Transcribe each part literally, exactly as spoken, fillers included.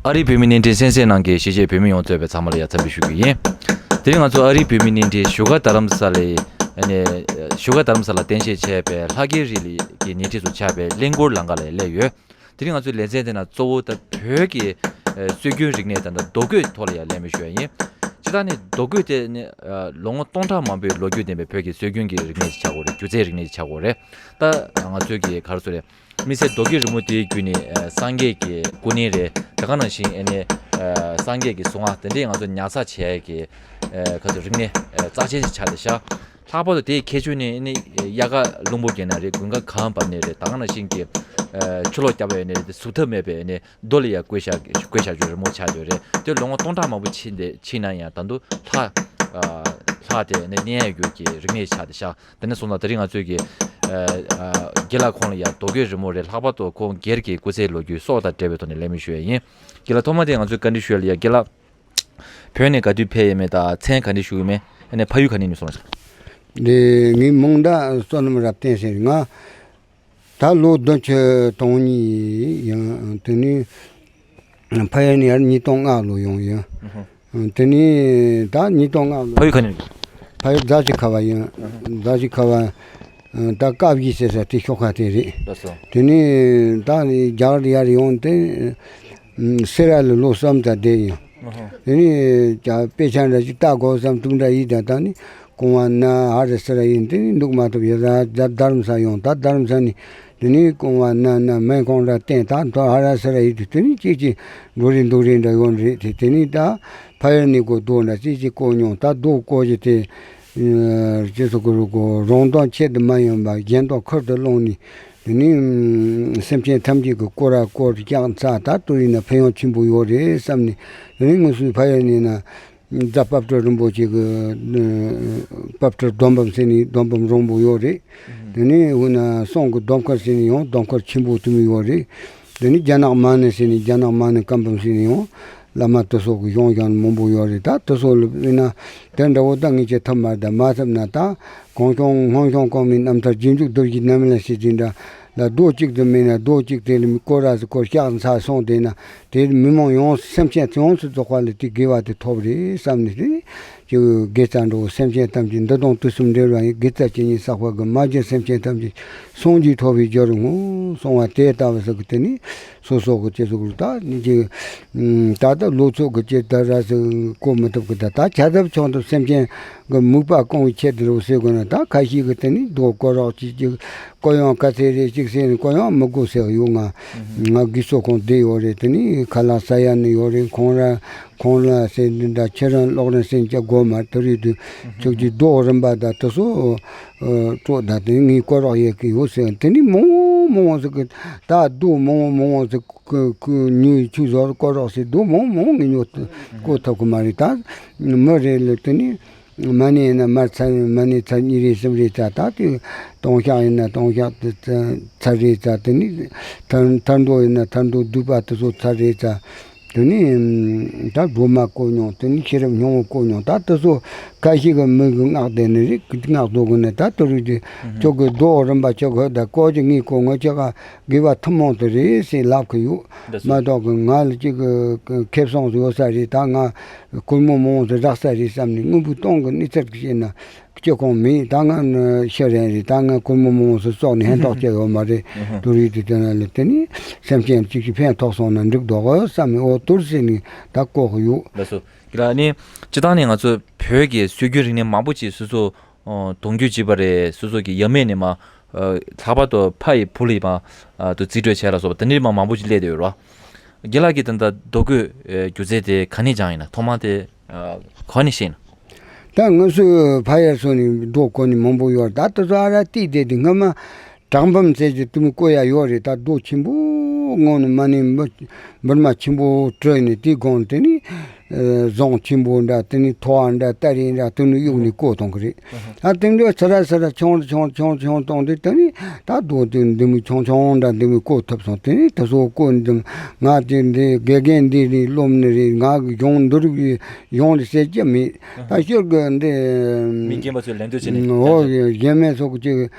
ཨ་རིའི་བོད་མི་བརྙན་འཕྲིན་གསན་གཟིགས་གནང་མཁན་གཞིས་བྱེས་བོད་མི་ཡོངས་གཙོས་པའི་ཚང་མ་ལ་ཡང་འཚམས་འདྲི་ཞུ་རྒྱུ་ཡིན། དེ་རིང་ང་ཚོ་ཨ་རིའི་བོད་མི་བརྙན་འཕྲིན་བཞུགས་སྒར་རྡ་རམ་ས་ལའི་ཨ་ནི་བཞུགས་སྒར་རྡ་རམ་ས་ལ་རྟེན་གཞི་བྱས་པའི་ལྷ་སྐལ་རི་ལི་གི་ཉེ་འཁྲིས་སུ་ཆགས་པའི་གླིང་སྐོར་ལམ་ཁ་ལ་སླེབས་ཡོད། དེ་རིང་ང་ཚོའི་ལེ་ཚན་དེ་ན་གཙོ་བོ་ད་བོད་ཀྱི་ཨ་སྲོལ་རྒྱུན་རིག་གནས་དང་ད་རྡོ་བརྐོས་ཐོག་ལ་ཡང་གླེང་མོལ་ཞུ་ཡ་ཡིན། སྤྱིར་བཏང་ནི་རྡོ་བརྐོས་དེ་ནི་ཨ་ལོ་ངོ་སྟོང་ཕྲག་མང་པོའི་ལོ་རྒྱུས་ལྡན་པའི་བོད་ཀྱི་སྲོལ་རྒྱུན་གྱི་རིག་གནས་ཤིག་ཆགས་ཡོད་རེད། སྒྱུ་རྩལ་རིག་གནས་ཤིག་ཆགས་ཡོད་རེད། ད་ང་ཚོའི་གི་ག་རེ་ཟེར་རེད། དམིགས་བསལ་རྡོ་བརྐོས་རི་མོ་དེའི་བརྒྱུད་ནས་ཨ་སངས་རྒྱས་ཀྱི་སྐུ་བརྙན་རེད། དེ་ག་ནང་བཞིན་ཨ་ནི་ཨ་སངས་རྒྱས་ཀྱི་གཟུངས་སྔགས་དེ་འདྲའི་ང་ཚོ་ཉར་ཚགས་བྱེད་ཡ་གི་ཨ་ག་ཚོད་རིག་གནས་ཨ་རྩ་ཆེན་ཞིག་ཆགས་བསྡད་ཤག་ལྷག་པར་དུ་དེའི་ཁྱད་ཆོས་ནི་ཨ་ནི་དབྱར་ཁ་རླུང་བུ་རྒྱག་ན་རེད། དགུན་ཁ་གངས་བབས་ནའི་རེད། དེ་ག་ནང་བཞིན་གྱི་ཨ་ཆུ་ལོག་བརྒྱབ་ཡ་ནི་རེད། ཟུར་ཐབས་མེད་པའི་ཨ་ནི་རྡོ་ལ་ཡ་བརྐོས་བཞག་བརྐོས་བཞག་རྒྱུའི་རི་མོ་ཆགས་བསྡད་རེད། དེ་ལོ་ངོ་སྟོང་ཕྲག་མང་པོ་ཕྱིན་ཏེ་ཕྱིན་ན་ཡང་ད་དུང་ལྷ་ཨ་ལྷ་དེ་ཨ་ནི་གནས་ཡ་རྒྱུ་གི་རིག་གནས་ཆགས་བསྡད་ཤག་དེ་ནས་སོང་ཙང་དེ་རིང་ང་ཚོས་ཀྱི་ཨ་ཨ་དགེ་ལགས་ཁོང་ལ་ཡང་རྡོ་བརྐོས་རི་མོ་རེད། ལྷག་པར་དུ་ཁོང་སྒེར་གྱི་སྐུ་ཚེའི་ལོ་རྒྱུས་སོགས་དང་འབྲེལ་བའི་ཐོག་ནས་གླེང་མོལ་ཞུ་ཡ་ཡིན། དགེ་ལགས་ཐོག་མ་དེ་ང་ཚོས་བཀའ་འདྲི་ཞུ་ཡ་ལ་ཡ། དགེ་ལགས་བོད་ནས་ག་དུས་ཕེབས་ཡོད་མེད་དང་མཚན་ག་འདྲ་ཞུ་ཡོད་མེད། ཨ་ནི་ཕ་ཡུལ་ག་ནས་ཡིན་སོང་ལ། འདི་ངའི་མིང་ད་བསོད་ནམས་རབ་བརྟན་ཟེར། ང་ད་ལོ་བདུན་ཅུ་དོན་གཉིས་ཡིན། དེ་ནས་ཕ་ཡུལ་ནས་ཡར་ཉིས་སྟོང་ལྔ་ལོ་ཡོང་ཡིན། དེ་ནས་ད་ཉིས་སྟོང་ལྔ་ལོ། ཕ་ཡུལ་ག་ནས་ཡིན། ཕ་ཡུལ་རྫ་ཆུ་ཁ་བ་ཡིན། རྫ་ཆུ་ཁ་བ། ད་དཀར་གཞས་ཟེར་ས་དེ་ཤོག་ཁ་དེ་རེད། ལགས་སོ། དེ་ནས་ད་རྒྱ་གར་ཡར་ཡོང་སྟེ་སེ་ར་ལ་ལོ་གསུམ་ཙམ་བསྡད་ཡིན། དེ་ནས་ཀྱ་དཔེ་ཆ་འདྲ་ཅིག་ལྟ་དགོས་བསམ་དུས་འདྲ་ཡིན། ད་ད་ནི་རྐང་བ་ན་ཧ་ར་སེ་ར་ཡིན། དེ་ནས་འདུག་མ་ཐུབ་ཡ་ར་རྡ་རྡ་རམ་ས་ཡོང་། ད་རྡ་རམ་ས་ནས་དེ་ནས་རྐང་བ་ན་ན་སྨན་ཁང་འདྲ་བསྟན། ད་མཐོ་ཧ་ར་སེ་ར་ཡིན་དུས་དེ་ནས་ཅིག་ཅིག་འགྲོ་རེས་འདུག་རེས་འདྲ་ཡོང་རེད་དེ། དེ་ནས་ད་ཕ་ཡུལ་ནས་གོ་རྡོ་འདྲ་ཅིག་ཅིག་བརྐོས་མྱོང་། ད་རྡོ་བརྐོས་ཀྱི་དེ་ཅི་ཟེར་དགོས་རུ་གོ་རང་དོན་ཆེད་དུ་མ་ཡིན་པ་གཞན་དོན་ཁུར་དུ་བླངས་ནས། དེ་ནས་སེམས་ཅན་ཐམས་ཅད་ཀྱི་སྐོར་ར་སྐོར་སྐྱག་འཚལ། ད་དུ་ཡིན་ན་ཕན་ཡོན་ཆེན་པོ་ཡོད་རེད་བསམ་ནས། དེ་ནས་ངུ་སུའི་ཕ་ཡུལ་ནས་ན་རྫ་དཔལ་སྤྲུལ་རིན་པོ་ཆེ་གི་དཔལ་སྤྲུལ་སྡོམ་པ་ཟེར་ནས་སྡོམ་པ་རིང་པོ་ཡོད་རེད། དེ་ནས་འོ་ན་གསུང་གི་སྡོམ་མཁར་ཟེར་ནས་ཡང་སྡོམ་མཁར་ཆེན་པོ་དུ་མ་ཡོད་རེད། དེ་ནས་རྒྱ་ནག་མ་ཎི་ཟེར་ནས་རྒྱ་ནག་མ་ཎི་བཀའ་འབུམ་ཟེར་ནས་ཡང་བླ་མ་དེ་ཚོ་གི་གཞུང་ཞང་མང་པོ་ཡོད་རེད། ད་དེ་ཚོ་ལ་དཔེར་ན་དེ་འདྲ་བོ་ད་ངས་ཅི་ཐུབ་མ་རེད། ད་མ་ཐུབ་ན་ད་གང་བྱུང་སྔོན་བྱུང་གོང་མའི་རྣམ་ཐར་རྗེས་འཇུག་རྡོ་རྗེ་རྣམ་སྨིན་ཟེར་དེ་འདྲ་ལ་རྡོ་གཅིག་ཏུ་མིན་ན་རྡོ་གཅིག་དེ་ལ་མི་སྐོར་ར་སྐོར་སྐྱག་འཚལ་སོང་དེ་ན་དེ་མི་མང་ཡོངས་སེམས་ཅན་ཡོངས་སུ་རྫོགས་པ་ལ་དེ་དགེ་བ་དེ་ཐོབ་རེད་བསམ་ནས་དེ། ཀྱི་དགེ་རྩ་འགྲོ་སེམས་ཅན་ཐམས་ཅད་འདི་དང་དུས་གསུམ་འབྲེལ་བ་ཡི་དགེ་རྩ་ཇི་སྙེད་བསགས་པ་གི་མ་གྱུར་སེམས་ཅན་ཐམས་ཅད་སངས་རྒྱས་ཐོབ་པའི་རྒྱུར་བསྔོ་གསུང་བ་དེ་ལྟ་བུ་ཟིག་གི་དེ་ནི་སོ་སོ་གི་ཅི་ཟིག་རུ་ད་ནི་ཀྱི་ད་ལྟ་ལོ་ཚོད་གི་ཅི་ད་ར་ཟིག་གོ་མི་ཐུབ་གི། ད་ད་བྱ་ཐབས་ཆུང་ཐུབ་སེམས་ཅན་གི་མུག་པ་སྐོང་བའི་ཆེད་དུ་རུ་ཟེར་དགོས་ན། ད་ཁ་ཤས་གི་དེ་ནི་རྡོ་སྐོར་རོགས་ཅིག་ཅིག་སྐོར་ཡང་ག་ཚད་རེད་ཅིག་ཟེར་ནས་སྐོར་ཡང་མི་དགོས་ཟེར་ཡོད། ང་ང་དགེ་ཚོ་ཁོང་བསྡད་ཡོད་རེད། དེ་ནི་ཁ་ལག་ཟ་ཡ་ནི་ཡོད་རེད། ཁོང་ར་ཁོང་ལ་ཟེར་འདི་འདྲ་ཁྱེད་རང་ལོག་རིན་སེམས་ཀྱི་སྒོ་མ་དུ་རིག་དུས་ཁྱོད་ཀྱི་རྡོ་རིམ་པ་དང་དུ་སོ་སྤྲོ་ད་དེ་ངའི་སྐོར་རོགས་ཡེ་གི་ཡོད་ཟེར། དེ་ནི་མང་བོ་མང་བོ་ཟིག་གི་ད་རྡོ་མང་བོ་མང་བོ་ཟིག་གི་གི་ཉོས་ཆུ་ཟོར་སྐོར་རོགས་ཟེར། རྡོ་མང་བོ་མང་བོ་ངས་ཉོ་བཀོལ་ཐུབ་གི་མ་རེད། ད་མི་རེ་ལ་དེ་ནི་མ་ཎི་ཡིན་ན་མར་ཚར་མ་ཎི་ཚར་གཉིས་རེ་གསུམ་རེ་ཚར། ད་དེ་སྟོང་ཤག་ཡིན་ན་སྟོང་ཤག་དེ་ཚར་རེ་ཚར། དེ་ནི་ཐར་ཐར་མདོ་ཡིན་ན་ཐར་མདོ་བསྡུས་པ་དེ་ཚོ་ཚར་རེ་ཚར། དེ་ནས་ད་སྒྲོལ་མ་བཀོལ་མྱོང་། དེ་ནས་ཤེས་རབ་སྙིང་པོ་བཀོལ་མྱོང་། ད་དེ་ཚོ་ཁ་ཤས་ཀྱི་མི་གི་སྔགས་བཟླས་ནི་རེད། སྔགས་བཟླས་གི་ནི་ད་དེ་རིགས་ཀྱི་ཁྱོད་ཀྱི་རྡོ་རིམ་པ་ཁྱོད་ཀྱི་ད་བཀོལ་གྱི་ངས་བཀོལ་ངོ་ཁྱོད་ཀ་དགེ་བ་ཐུན་མོང་དུ་རེད་ཟེར་ལབ་གི་ཡོད། འདི་མ་སོ་གཏོགས་གི་ང་ལ་ཅིག་གི་ཁེ་བཟང་ཡོད་ས་རེད། ད་ང་སྒོར་མོ་མང་བོ་ཟིག་རག་ས་རེད་བསམ་ནས་དངོས་པོའི་སྟོང་གི་གནས་ཚུལ་གྱི་བཤད་ན། སྤྱི་ཁོང་མེད། ད་ང་ནི་ཤི་རན་རེད། ད་ང་སྒོར་མོ་མང་བོ་ཟིག་བཙོག་ནས་ཕན་ཐོགས་ཅི་ཡོད་མ་རེད། ཨུ་ཧུ། དུ་རིགས་དེ་དེ་ན་ལ་དེ་ནི་སེམས་ཅན་གཅིག་གིས་ཕན་ཐོགས་སོང་ན་འགྲིག་འདུག་བསམ་ནས་འོ་དུར་ཟེར་ནས་ད་བཀོག་གི་ཡོད། ལགས་སོ། ལ་ནི་སྤྱི་བཏང་ནས་ང་ཚོ་བོད་ཀྱི་སྲོལ་རྒྱུན་རིག་གནས་མང་པོ་ཅིག་སོ་སོ་ཨོ་གདུང་རྒྱུད་གཅིག་པ་རེད། སོ་སོ་གི་ཡབ་མེས་ནས་མ་ཨོ་ལྷག་པར་དུ་ཕ་ཡི་བུ་ལ་མ་ཨ་དུ་རྩིས་སྤྲོད་བྱས་ལ་སོགས་པ་དེ་འདྲའི་མ་མང་པོ་ཅིག་སླེབས་བསྡད་ཡོད་རེད་བ། རྒན་ལགས་ཀྱིས་ད་ལྟ་རྡོ་བརྐོས་ཨེ་སྒྱུ་རྩལ་དེ་ག་ནས་སྦྱངས་ཡིན་ན། ཐོག་མ་དེ་ཨ་ག་ནས་ཤེས་ཡིན་ན། ད་ང་ཚོའི་ཕ་ཡུལ་སོགས་ནས་རྡོ་བརྐོས་ནི་མང་པོ་ཡོད་རེད། ད་དེ་ཚོ་ཨ་ར་བལྟས་བསྡད་དུས་སྔ་མ་བྲག་འབུམ་ཟེར་གྱི་དུ་མི་བརྐོ་ཡ་ཡོད་རེད། ད་རྡོ་ཆེན་པོ་སྔོན་ནས་མ་ཎི་འབུ་འབུར་མ་ཆེན་པོ་བྲུས་ནས་དེའི་སྒང་དེ་ནས་ ཨ་ཟངས་ཆེན་པོ་འདྲ། དེ་ནས་ཐོ་བ་འདྲ། སྟ་རེ་འདྲ། དེ་ནས་གཡུག་ནས་བརྐོས་གཏོང་གི་རེད། ཨ་དེ་འདྲ་ཚུར་ར་ཚུར་ར་ཆུང་རུ་ཆུང་རུ་ཆུང་རུ་ཆུང་རུ་གཏོང་དུས། དེ་ནས་ད་རྡོ་དེ་འདི་མོ་ཆུང་ཆུང་འདྲ་འདི་མོ་བརྐོས་ཐུབ་སོང་། དེ་ནས་དེ་ཚོ་བརྐོས་འདི་ང་དེ་འདི་དགེ་རྒན་འདི་ནས་སློབ་ནི་རེད། ང་གི་གཞུང་འདི་རིགས་གཞུང་ལ་ཟེར་རྒྱུ་མེད། ད་ཤོད་དགོས་འདི། མི་རྒན་པ་ཚོས་ལད་ཟློས་བྱས་ནས། ཨོ། གཞན་མའི་ཚོགས་ཀྱི་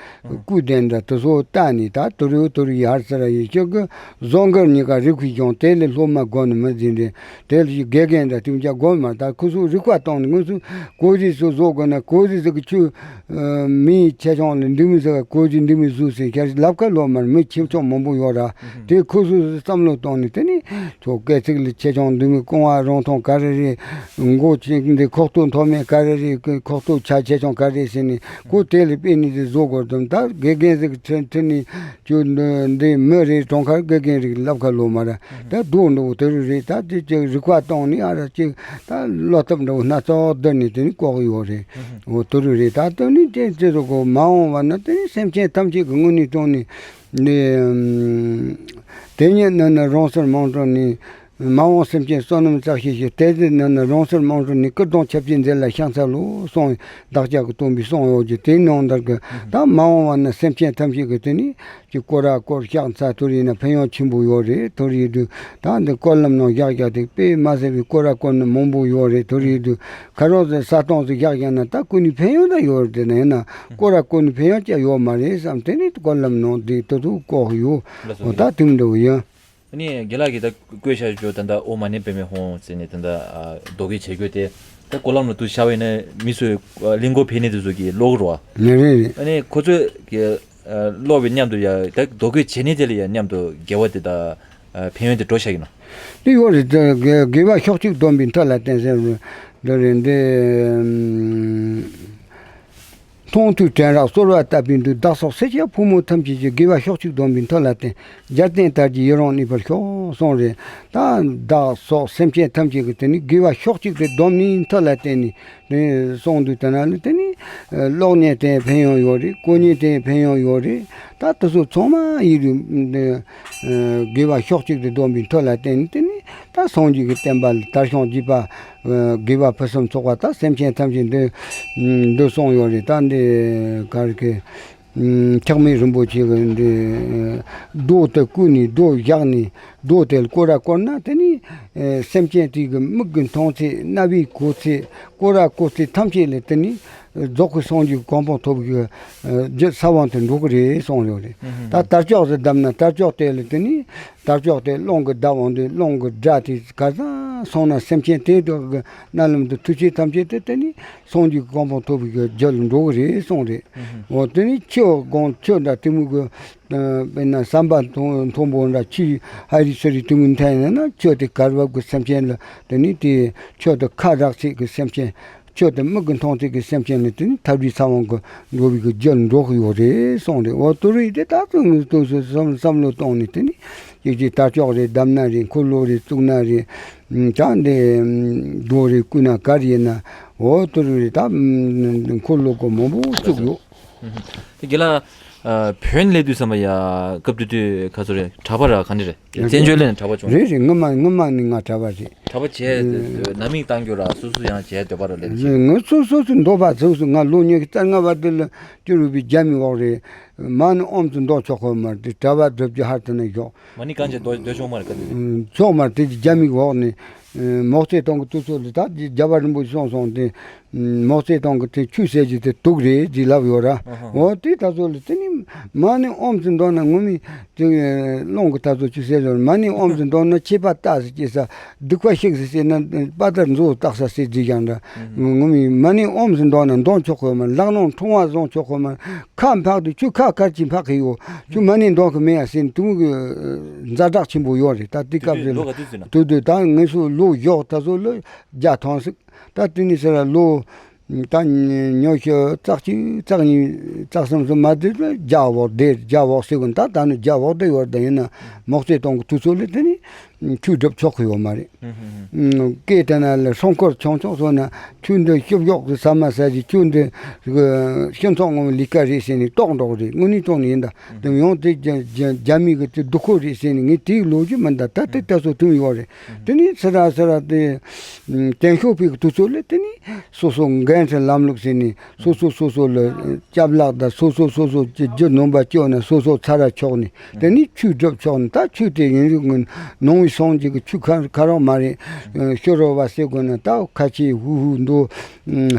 སྐུ་ལྡན་འདྲ་དེ་ཚོ་བལྟས་ནས། ད་དུ་རུ་དུ་རུ་ཡར་ཚུར་ཡི་ཤོད་དགོས། བཟོ་འགོད་གཉིས་ཀ་རིག་པའི་གཞུང་དེ་ལས་སློབ་མ་དགོས་ནི་མི་འཛིན་རེད། དེ་ལས་དགེ་རྒན་འདྲ་དེ་འཇག་དགོས་མ། ད་ཁོ་ཚོ་རིག་པ་བཏང་ནས་ང་ཚོ་གོ་རིག་ཚོ་བཟོ་དགོས་ན། གོ་རིག་ཟིག་གི་ཆུ་མིའི་ཆེ་ཆུང་ལ་འདི་མི་ཟིག་ག་གོ་རིག་འདི་མི་བཟོ་ཟེར་ཁྱེར་ལབ་ཁ་ལོ་མར་མི་ཁྱེར་ཆོག་མང་པོ་ཡོད་ར། དེ་ཁོ་ཚོས་བསམ་བློ་བཏང་ནས། དེ་ནས་ཁྱོད་སྐད་ཚིག་ལ་ཆེ་ཆུང་འདི་མི་རྐང་བ་རིང་ཐུང་ག་རེ་རེད། མགོ་ཆེ་འདི་ཁོག་སྟོད་མཐོ་དམན་ག་རེ་རེད། ཁོག་སྟོད་ཆ་ཆེ་ཆུང་ག་རེ་ཟེར་ནས། ཁོ་དེ་ལ་དཔེ་ནི་དེ་བཟོ་དགོས་དུམ། ད་དགེ་རྒན་ཟིག་ཁྲིད་ཁྲིད་ནས་ཁྱོད་འདི་མི་རེད། གྲོང་ཁར་དགེ་རྒན་རིགས་ལབ་ཁ་ལོ་མ་ར། ད་རྡོ་འདྲ་བོ་དེ་རུ་རེད། ད་དེ་ཅིག་རིག་པ་བཏང་ནས། ཨ་ར་ཅིག་ད་བློ་སྟོབས་འདྲ་བོ་སྣ་ཚོགས་བསྡུར་ནས་དེ་ནི་བཀོག་ཡོད་རེད། འོ་དེ་རུ་རེད། ད་དེ་ནི་དེ་ཅི་རུ་གོ་མ་འོངས་པ་ན་དེ་ནི་སེམས་ཅན་ཐམས་ཅད་ཀྱི་ངོས་ནས་བཏང་ནས་ནི། དེ་ཉིད་ནི་ནི་རང་སར་མང་དྲགས་ནས། མ་འོངས་སེམས་ཅན་བསོད་ནམས་བསགས་ཤེས་ཤིག་དེ་ཟེར་ན་ནི་རང་སར་མང་དུ་ནི། སྐུ་གདུང་ཆབས་ཅན་མཛད་ལ་ཕྱག་འཚལ་ལོ་གསུངས། བདག་ཅག་གི་སྟོན་པའི་གསུང་ཡོད་ཀྱི། དེའི་ནང་ལྟར་གྱི་ད་མ་འོངས་པ་ན་སེམས་ཅན་ཐམས་ཅད་ཀྱི་དེ་ནི་ཅིག་སྐོར་ར་སྐོར་ཕྱག་འཚལ་དུ་ཡིན་ན་ཕན་ཡོན་ཆེན་པོ་ཡོད་རེད། དུ་ཡིན་དུས་ད་འདི་སྐོར་ལམ་ནང་བཞག་བཞག་དེ་དཔེ་མ་ཟད་པའི་སྐོར་ར་སྐོར་ནི་མང་པོ་ཡོད་རེད། དུ་ཡིན་དུས་ཁ་རོག་ཟེར་ས་སྟོང་ཟིག་བཞག་བཞག་ན་ད་ཀུན་ནས་ཕན་ཡོན་ད་ཡོད་རེད། དེ་ན་ཡིན་ན་སྐོར་ར་སྐོར་ནི་ཕན་ཡོན་ཅི་ཡོད་མ་རེད་བསམ། དེ་ནི་སྐོར་ལམ་ནང་འདི་དུ་དུ་བཀོག་ཡོད། འོ་ད་དེ་འདྲ་བོ་ཡིན། ཨ་ནི་རྒན་ལགས་ཀྱིས་ད་བཀོད་བཞག་ཆོག་ད་ལྟ་ཨོཾ་མ་ཎི་པདྨེ་ཧཱུྃ་ཟེར་ནས་ད་ལྟ་ཨ་རྡོ་བརྐོས་བྱེད་དགོས་དེ། ད་སྐོར་ལམ་ལ་དུ་ཤར་བས་ན་མི་ཚོས་ཨ་གླིང་སྐོར་ཕེབས་ནས་དེ་ཚོ་གི་ཀློག་རོགས། ངེས་རེད་རེད། ཨ་ནི་ཁོ་ཚོས་ཀྱི་ཨ་ཀློག་པའི་མཉམ་དུ་ཡ་ད་རྡོ་བརྐོས་བྱེད་ནི་དེ་ལ་ཡ་མཉམ་དུ་དགེ་བ་དེ་ད་ཨ་ཕན་ཡོན་དེ་འགྲོ་བཞག་གི་ནོ། དེ་ཡོད་རེད། དེ་དགེ་དགེ་བ་ཕྱོགས་གཅིག་བསྡོམས་པའི་མཐུ་ལ་བརྟེན་ཟེར་འདི་རེད་འདི། མཐོང་ཐོས་དྲན་རེག་གསོལ་བ་བཏབ་པའི་མཐུས། བདག་སོགས་སེར་སྐྱ་ཕོ་མོ་ཐམས་ཅད་ཀྱི། དགེ་བ་ཕྱོགས་གཅིག་བསྡོམས་པའི་མཐུ་ལ་བརྟེན། རྒྱལ་བསྟན་དར་རྒྱས་ཡུན་རིང་གནས་པར་ཤོག་གསུངས་རེད། ད་བདག་སོགས་སེམས་ཅན་ཐམས་ཅད་ཀྱི་དེ་ནི་དགེ་བ་ཕྱོགས་གཅིག་ཏུ་བསྡོམས་ནས་མཐུ་ལ་བརྟེན་ནས་དེ་གསུངས་དུས། དེ་ན་ནི་དེ་ནི་ཀློག་ཉན་དེ་ཕན་ཡོན་ཡོད་རེད། གོ་ཉན་དེ་ཕན་ཡོན་ཡོད་རེད། ད་དེ་ཚོ་ཚང་མ་ཡིན་དུས་དགེ་བ་ཕྱོགས་གཅིག་ཏུ་བསྡོམས་པའི་མཐུ་ལ་བརྟེན་ནས་དེ་ནི་ད་སངས་རྒྱས་ཀྱི་བསྟན་པ་ལ་དར་ཞིང་རྒྱས་པ། དགེ་བ་ཕུན་སུམ་ཚོགས་པ། ད་སེམས་ཅན་ཐམས་ཅད་འདི་འདི་གསུངས་ཡོད་རེད། ད་འདི་ག་རེ་གི་ཆགས་མེད་རིན་པོ་ཆེ་གི་འདི་རྡོ་དེ་བརྐོས་ནས་རྡོ་བཞག་ནས་རྡོ་དེ་ལ་སྐོར་ར་བསྐོར་ན། དེ་ནི་སེམས་ཅན་དེ་གི་མིག་གི་མཐོང་ཚད། རྣ་བའི་གོ་ཚད། སྐོར་ར་བསྐོར་ཚད་ཐམས་ཅད་ལ་དེ་ནི་རྫོགས་པའི་སངས་རྒྱས་གོ་འཕང་ཐོབ་གི་རྒྱུ་ས་བོན་དུ་འགྲོ་གི་རེད་གསུངས་ཡོད་རེད། ད་དར་ལྕོག་ཟེར་བསྡམས་ན་དར་ལྕོག་དེ་ལ་དེ་ནི་དར་ལྕོག་དེ་རླུང་གིས་བརྡབས་འོང་དུས་རླུང་གི་སྒྲ་དེ་ག་ས་སོང་ན་སེམས་ཅན་དེ་དག་གི་རྣ་ལམ་དུ་ཐོས་ཚད་ཐམས་ཅད་དེ་དེ་ནི་སངས་རྒྱས་གོ་འཕང་ཐོབ་པའི་རྒྱུ་ལ་འགྲོ་གི་རེད་གསུངས་རེད། འོ་དེ་ནི་ཆུ་སྒང་ཆུ་འདྲ་དེ་མོ་གི་དཔེར་ན་ཟམ་པ་མཐོན་མཐོན་པོ་འདྲ་ཆུ་ཧ་རི་སུ་རི་དེ་མོ་འཐེན་ཡོང་ན་ཆུ་དེ་གར་བབ་གི་སེམས་ཅན་ལ་དེ་ནི་དེ་ཆུ་དེ་ཁ་རག་ཚད་གི་སེམས་ཅན། ཆོས་དེ་མིག་གིས་མཐོང་ཚད་ཀྱི་སེམས་ཅན་ནི་དེ་ནི་ཐར་པའི་ས་བོན་གྱི་འགྲོ་བའི་གི་རྒྱུར་འགྲོ་གི་ཡོད་རེད་གསུངས་རེད། འོ་དེ་རེད། དེ་ད་དུང་ངས་དུས་སུ་བསམ་བསམ་བློ་བཏང་ནས་དེ་ནི་ཡིག་ཆའི་དར་ལྕོག་རེད། བསྡམས་ན་རེད། འཁོར་ལོ་རེད། བཙུགས་ན་རེད། ད་འདི་རྡོ་རེད། བརྐོས་ན་ག་རེ་ཡིན་ན། འོ་དེ་རེད། ད་འཁོར་ལོ་གི་མང་པོ་བཙུགས་ཡོད། དེ་རྒན་ལགས། ཨ་བོན་སླེབས་དུས་ཙམ་པ་ཡ་སྐབས་དེ་དུས་ཁ་སོ་རེད། གྲྭ་པ་ར་ག་འདྲ་རེད། རེད། བཙན་བྱོལ་ལ་ནི་གྲྭ་པ་བྱུང་། རེད་རེད། སྔོན་མ་སྔོན་མ་ནི་ང་གྲྭ་པ་རེད། གྲྭ་པ་བྱས་ནང་མིང་བཏང་རྒྱུ་ར་སོ་སོ་ཡང་བྱས་འདོད་པ་ར་སླེབས་ཀྱི། ང་སོ་སོ་སོ་འདོད་པ་ཚོགས་སུ་ང་ལོ་ཉི་ཤུ་རྩ་ལྔ་བར་དུ་ལ་སྐྱུར་བའི་རྒྱ་མི་འོག་རེད། མ་ནི་ཨོམ་ཚོ་འདོན་ཆོག་གི་མ་རེད། གྲྭ་པ་སྒྲུབ་རྒྱུ་ཧར་དུ་ནས་ཞོག་མ་ནི་གང་བྱས་འདོན་འདོན་ཆོག་མ་རེད། ག་དུས་ཆོག་མ་རེད། དེ་རྒྱ་མི་འོག་ནས་མོག་ཚེ་ཏང་གི་དུས་ཚོད་ལ་ད་རྒྱལ་བ་རིན་པོ་ཆེ་གསུངས་སོང་སྟེ། མོག་ཚེ་ཏང་གི་དེ་ཆུ་ཟེར་གྱི་དེ་དུག་རེད་ཅེས་ལབ་ཡོད་ར། འོ་དེ་ད་ཚོ་ལ་དེ་ནི་མ་ནི་ཨོམ་ཚོ་འདོན་ན་ངོ་མི་དེ་རླུང་གི་ད་ཚོ་ཆུ་ཟེར་ཡོད། མ་ནི་ཨོམ་ཚོ་འདོན་ན་ཆད་པ་བཏགས་ཟེར་གྱི་ས། སྡིག་པ་བཤིག་ཟེར་ཟེར་ན་དཔའ་དར་མཛོ་བཏགས་ས་ཟེར་གྱི་ཀྱང་འདྲ། ངོ་མི་མ་ནི་ཨོམ་ཚོ་འདོན་ན་འདོན་ཆོག་གི་མ། ལག་ནང་ཕྲེང་བ་བཟུང་ཆོག་གི་མ། ཁ་འཕག་དུས་ཆུ་ཁ་ཁར་གྱིས་འཕག་གི་ཡོད། ཆུ་མ་ནི་འདོན་གི་མེད་ཡ་ཟེར་ནས་དུ་མུ་གི་ཛ་དྲག་ཆེན་པོ་ཡོད་རེད། ད་དེ་སྐབས་དེ་ལ་དུས་དུས་ད་ངེས་སུ་ལོ་ཞོག་ད་ཚོ་ལོ་བརྒྱ་ཐམ་ཟིག་ད་དེ་ནི་ཟེར་ལ་ལོ། ད་ཉི་ཉི་ཤུ་རྩ་གཅིག་རྩ་གཉིས་རྩ་གསུམ་སུ་མ་བསྡད་ན་རྒྱ་འོག་བསྡད། རྒྱ་འོག་ཟེར་གི་ད་ད་ནི་རྒྱ་འོག་བསྡད་ཡོད། ད་ཡིན་ན་མོག་རྩེ་གཏོང་གི་དུས་ཚོད་ལ་དེ་ནི་ཆུ་སྒྲུབ་ཆོག་གི་ཡོད་མ་རེད། སྐད་དེ་ན་ལ་སྲུང་འཁོར་ཆུང་ཆུང་སོང་ན་ཆུ་འདི་ཤུབ་གཡོག་གི་ཟ་མ་ཟ་གི་ཆུ་འདི་སྤྱི་ཚོགས་ངོ་མ་ལས་ཀ་རེད་ཟེར་ནས་ལྟོགས་འགྲོ་གི་རེད། དངོས་གནས་དྲང་གནས་ཡིན་ད། དེ་ཡང་དེ་རྒྱ་རྒྱ་རྒྱ་མི་གི་དེ་སྡུག་ཁོ་རེད་ཟེར་ནས་ངས་དེའི་ལོ་རྒྱུས་མིན་ད། ད་དེ་ལྟ་སོ་དུམ་ཡོད་རེད། དེ་ནས་སི་ར་སི་ར་དེ་བཙན་བྱོལ་བོད་ཀྱི་དུས་ཚོད་ལ་དེ་ནས་སོ་སོ་འགན་འཁྲི་ལམ་ལུགས་ཟེར་ནས་སོ་སོ་སོ་སོ་ལ་སྐྱབས་ལག་དང་སོ་སོ་སོ་སོ་ཀྱི་རྒྱུ་ནོམ་པ་བཅོལ་ནས་སོ་སོ་ཚ་ར་ཆོག་ནས་དེ་ནས་ཆུ་སྒྲུབ་ཆོག་ནས། ད་ཆུ་དེ་ཡིན་རིགས་ངན་ནང་བའི་སོང་ཅིག་གི་ཆུ་ཁ་ཁ་རོག་མ་རེད། ཤོ་རོ་བ་ཟེར་དགོས་ན་ད་ཁ་ཆེ་ཧུ་ཧུ་འདུག་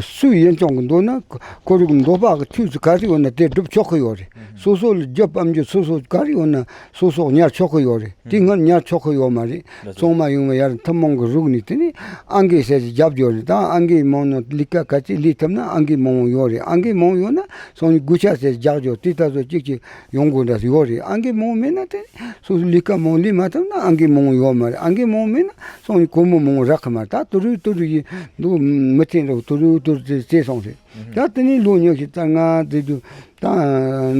སུས་ཡིན་ཀྱང་གི་འདུག་ན་ཁོ་རིགས་འདོད་པ་གི་ཆུ་ཚོད་ག་རེ་ཡོད་ན་དེ་སྒྲུབ་ཆོག་གི་ཡོད་རེད། སོ་སོ་ལ་རྒྱབ་ཕམ་རྒྱུ་སོ་སོ་ག་རེ་ཡོད་ན་སོ་སོ་ཉར་ཆོག་གི་ཡོད་རེད། དེ་སྔར་ཉར་ཆོག་གི་ཡོད་མ་རེད། ཚང་མ་ཡོང་བ་ཡར་ཐུན་མོང་གི་རུག་ནས་དེ་ནས་ཨང་ཀི་ཟེར་གྱི་རྒྱབ་སྐྱོར་རེད། ད་ཨང་ཀི་མང་ན་ལས་ཀ་ག་ཚད་ལས་ཐུབ་ན་ཨང་ཀི་མང་བོ་ཡོད་རེད། ཨང་ཀི་མང་བོ་ཡོད་ན་སང་ཉིན་དགུ་ཆ་ཟེར་རྒྱག་སྐྱོར་དེ་ལྟ་ཚོ་གཅིག་གཅིག་ཡོང་དགོས་འདྲ་ཡོད་རེད། ཨང་ཀི་མང་བོ་མེད་ན་དེ་སོ་སོ་ལས་ཀ་མང་ལས་མ་ཐུབ་ན་ཨང་ཀི་མང་བོ་ཡོད་མ་རེད། ཨང་ཀི་མང་བོ་མེད་ན་སང་ཉིན་སྒོར་མོ་མང་བོ་རག་གི་མ་རེད། ད་དུ་རུ་དུ་རུ་ཡིན་འདུག་མི་ཚེ་འགྲོ་དུ་རུ་དུ་རུ་ཚེ་སོང་རེད། ད་དེ་ནས་ལོ་ཉི་ཤུ་རྩ་ལྔ་དེ་དུས་ད་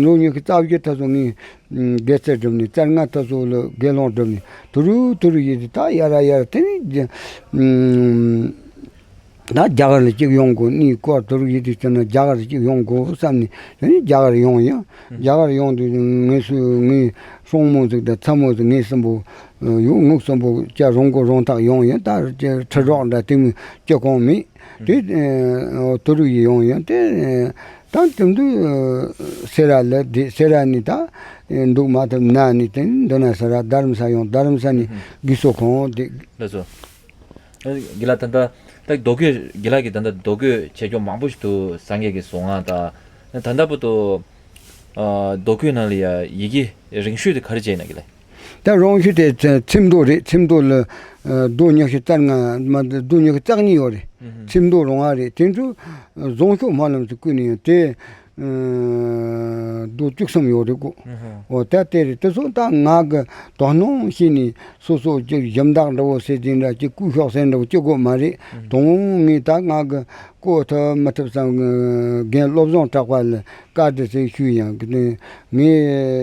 ལོ་ཉི་ཤུ་རྩ་བཞི་ད་སོ་ངས་དགེ་རྩ་བསྒྲུབས་ནས། རྩ་ལྔ་ད་སོ་ལ་དགེ་སློང་བསྒྲུབས་ནས་དུ་རུ་དུ་རུ་ཡིན་དུས་ད་ཡར་ཡར་དེ་ནས་ད་རྒྱ་གར་ལ་གཅིག་ཡོང་དགོས། གཉིས་སྐོར་དུ་རུ་ཡིན་དུས་དེ་ན་རྒྱ་གར་གཅིག་ཡོང་དགོས་བསམ་ནས་དེ་ནས་རྒྱ་གར་ཡོང་ཡིན། རྒྱ་གར་ཡོང་དུས་ངེད་སུ་ངའི་སྲུང་མོ་ཟིག་དང་ཚ་མོ་ཟིག་ངེད་གསུམ་པོ་ཡོད། ངུ་གསུམ་པོ་ཅག་རང་མགོ་རང་ཐག་ཡོང་ཡིན། ད་ཁྲི་རོགས་འདྲ་དེ་མོ་སྐྱེ་གོང་མེད། དེ་ཨ་དུ་རུ་ཡི་ཡོང་ཡོང་དེ་ཨ་ད་དེ་འདུག་ཨ་སེ་ར་ལ་དེ་སེ་ར་ནི་ད་ཨ་འདུག་མ་ཐུབ་ན་ནི་དེ་འདི་ན་སེ་ར་རྡ་རམ་ས་ཡོང་། རྡ་རམ་ས་ནི་དགེ་སོ་ཁོང་དེ། ལགས་སོ། ཨ་དགེ་ལགས་ད་ལྟ་ད་རྡོ་བརྐོས་དགེ་ལགས་ཀྱིས་ད་ལྟ་རྡོ་བརྐོས་བྱེད་སྐྱོང་མང་པོ་ཞིག་འདུག་སངས་རྒྱས་ཀྱི་གསུང་ངག་དང་། ད་ལྟ་བར་དུ་ཨ་རྡོ་བརྐོས་ནང་ལ་ཡ་ཡི་གེ་རིང་ཤོས་དེ་ག་རེ་བྱས་ན་དགེ་ལགས། ད་རང་ཤུལ་དེ་ཚེ་ཚེམ་མདོ་རེད། ཚེམ་མདོ་ལ་ཨ་རྡོ་ཉི་ཤུ་རྩ་ལྔ་མ་རྡོ་ཉི་ཤུ་རྩ་གཉིས་ཡོད་རེད། ཚེམ་མདོ་རོང་བ་རེད། དེ་ཚོ་བཟང་ཤོས་སྨོན་ལམ་ཚོ་བརྐོས་ནས་ཡོད་དེ། ཨ་རྡོ་བཅུ་གསུམ་ཡོད་རེད་གོ། འོ་ད་དེ་རེད། དེ་ཚོ་ད་ང་གི་དོ་སྣང་བྱས་ནས་སོ་སོ་ཅིག་ཞིབ་འདང་འདྲ་བོ་ཟེར་དེ་འདྲ་ཅིག་བརྐོས་ཤོག་ཟེར་འདྲ་བོ་ཅིག་དགོས་མ་རེད། དོན་ངས་ད་ང་གི་བརྐོ་ཐུབ་མི་ཐུབ་བསམ་རྒན་བློ་བཟང་གྲགས་པ་ལ་བཀའ་དྲིན་ཆེ་ཞུ་ཡང་། ངས་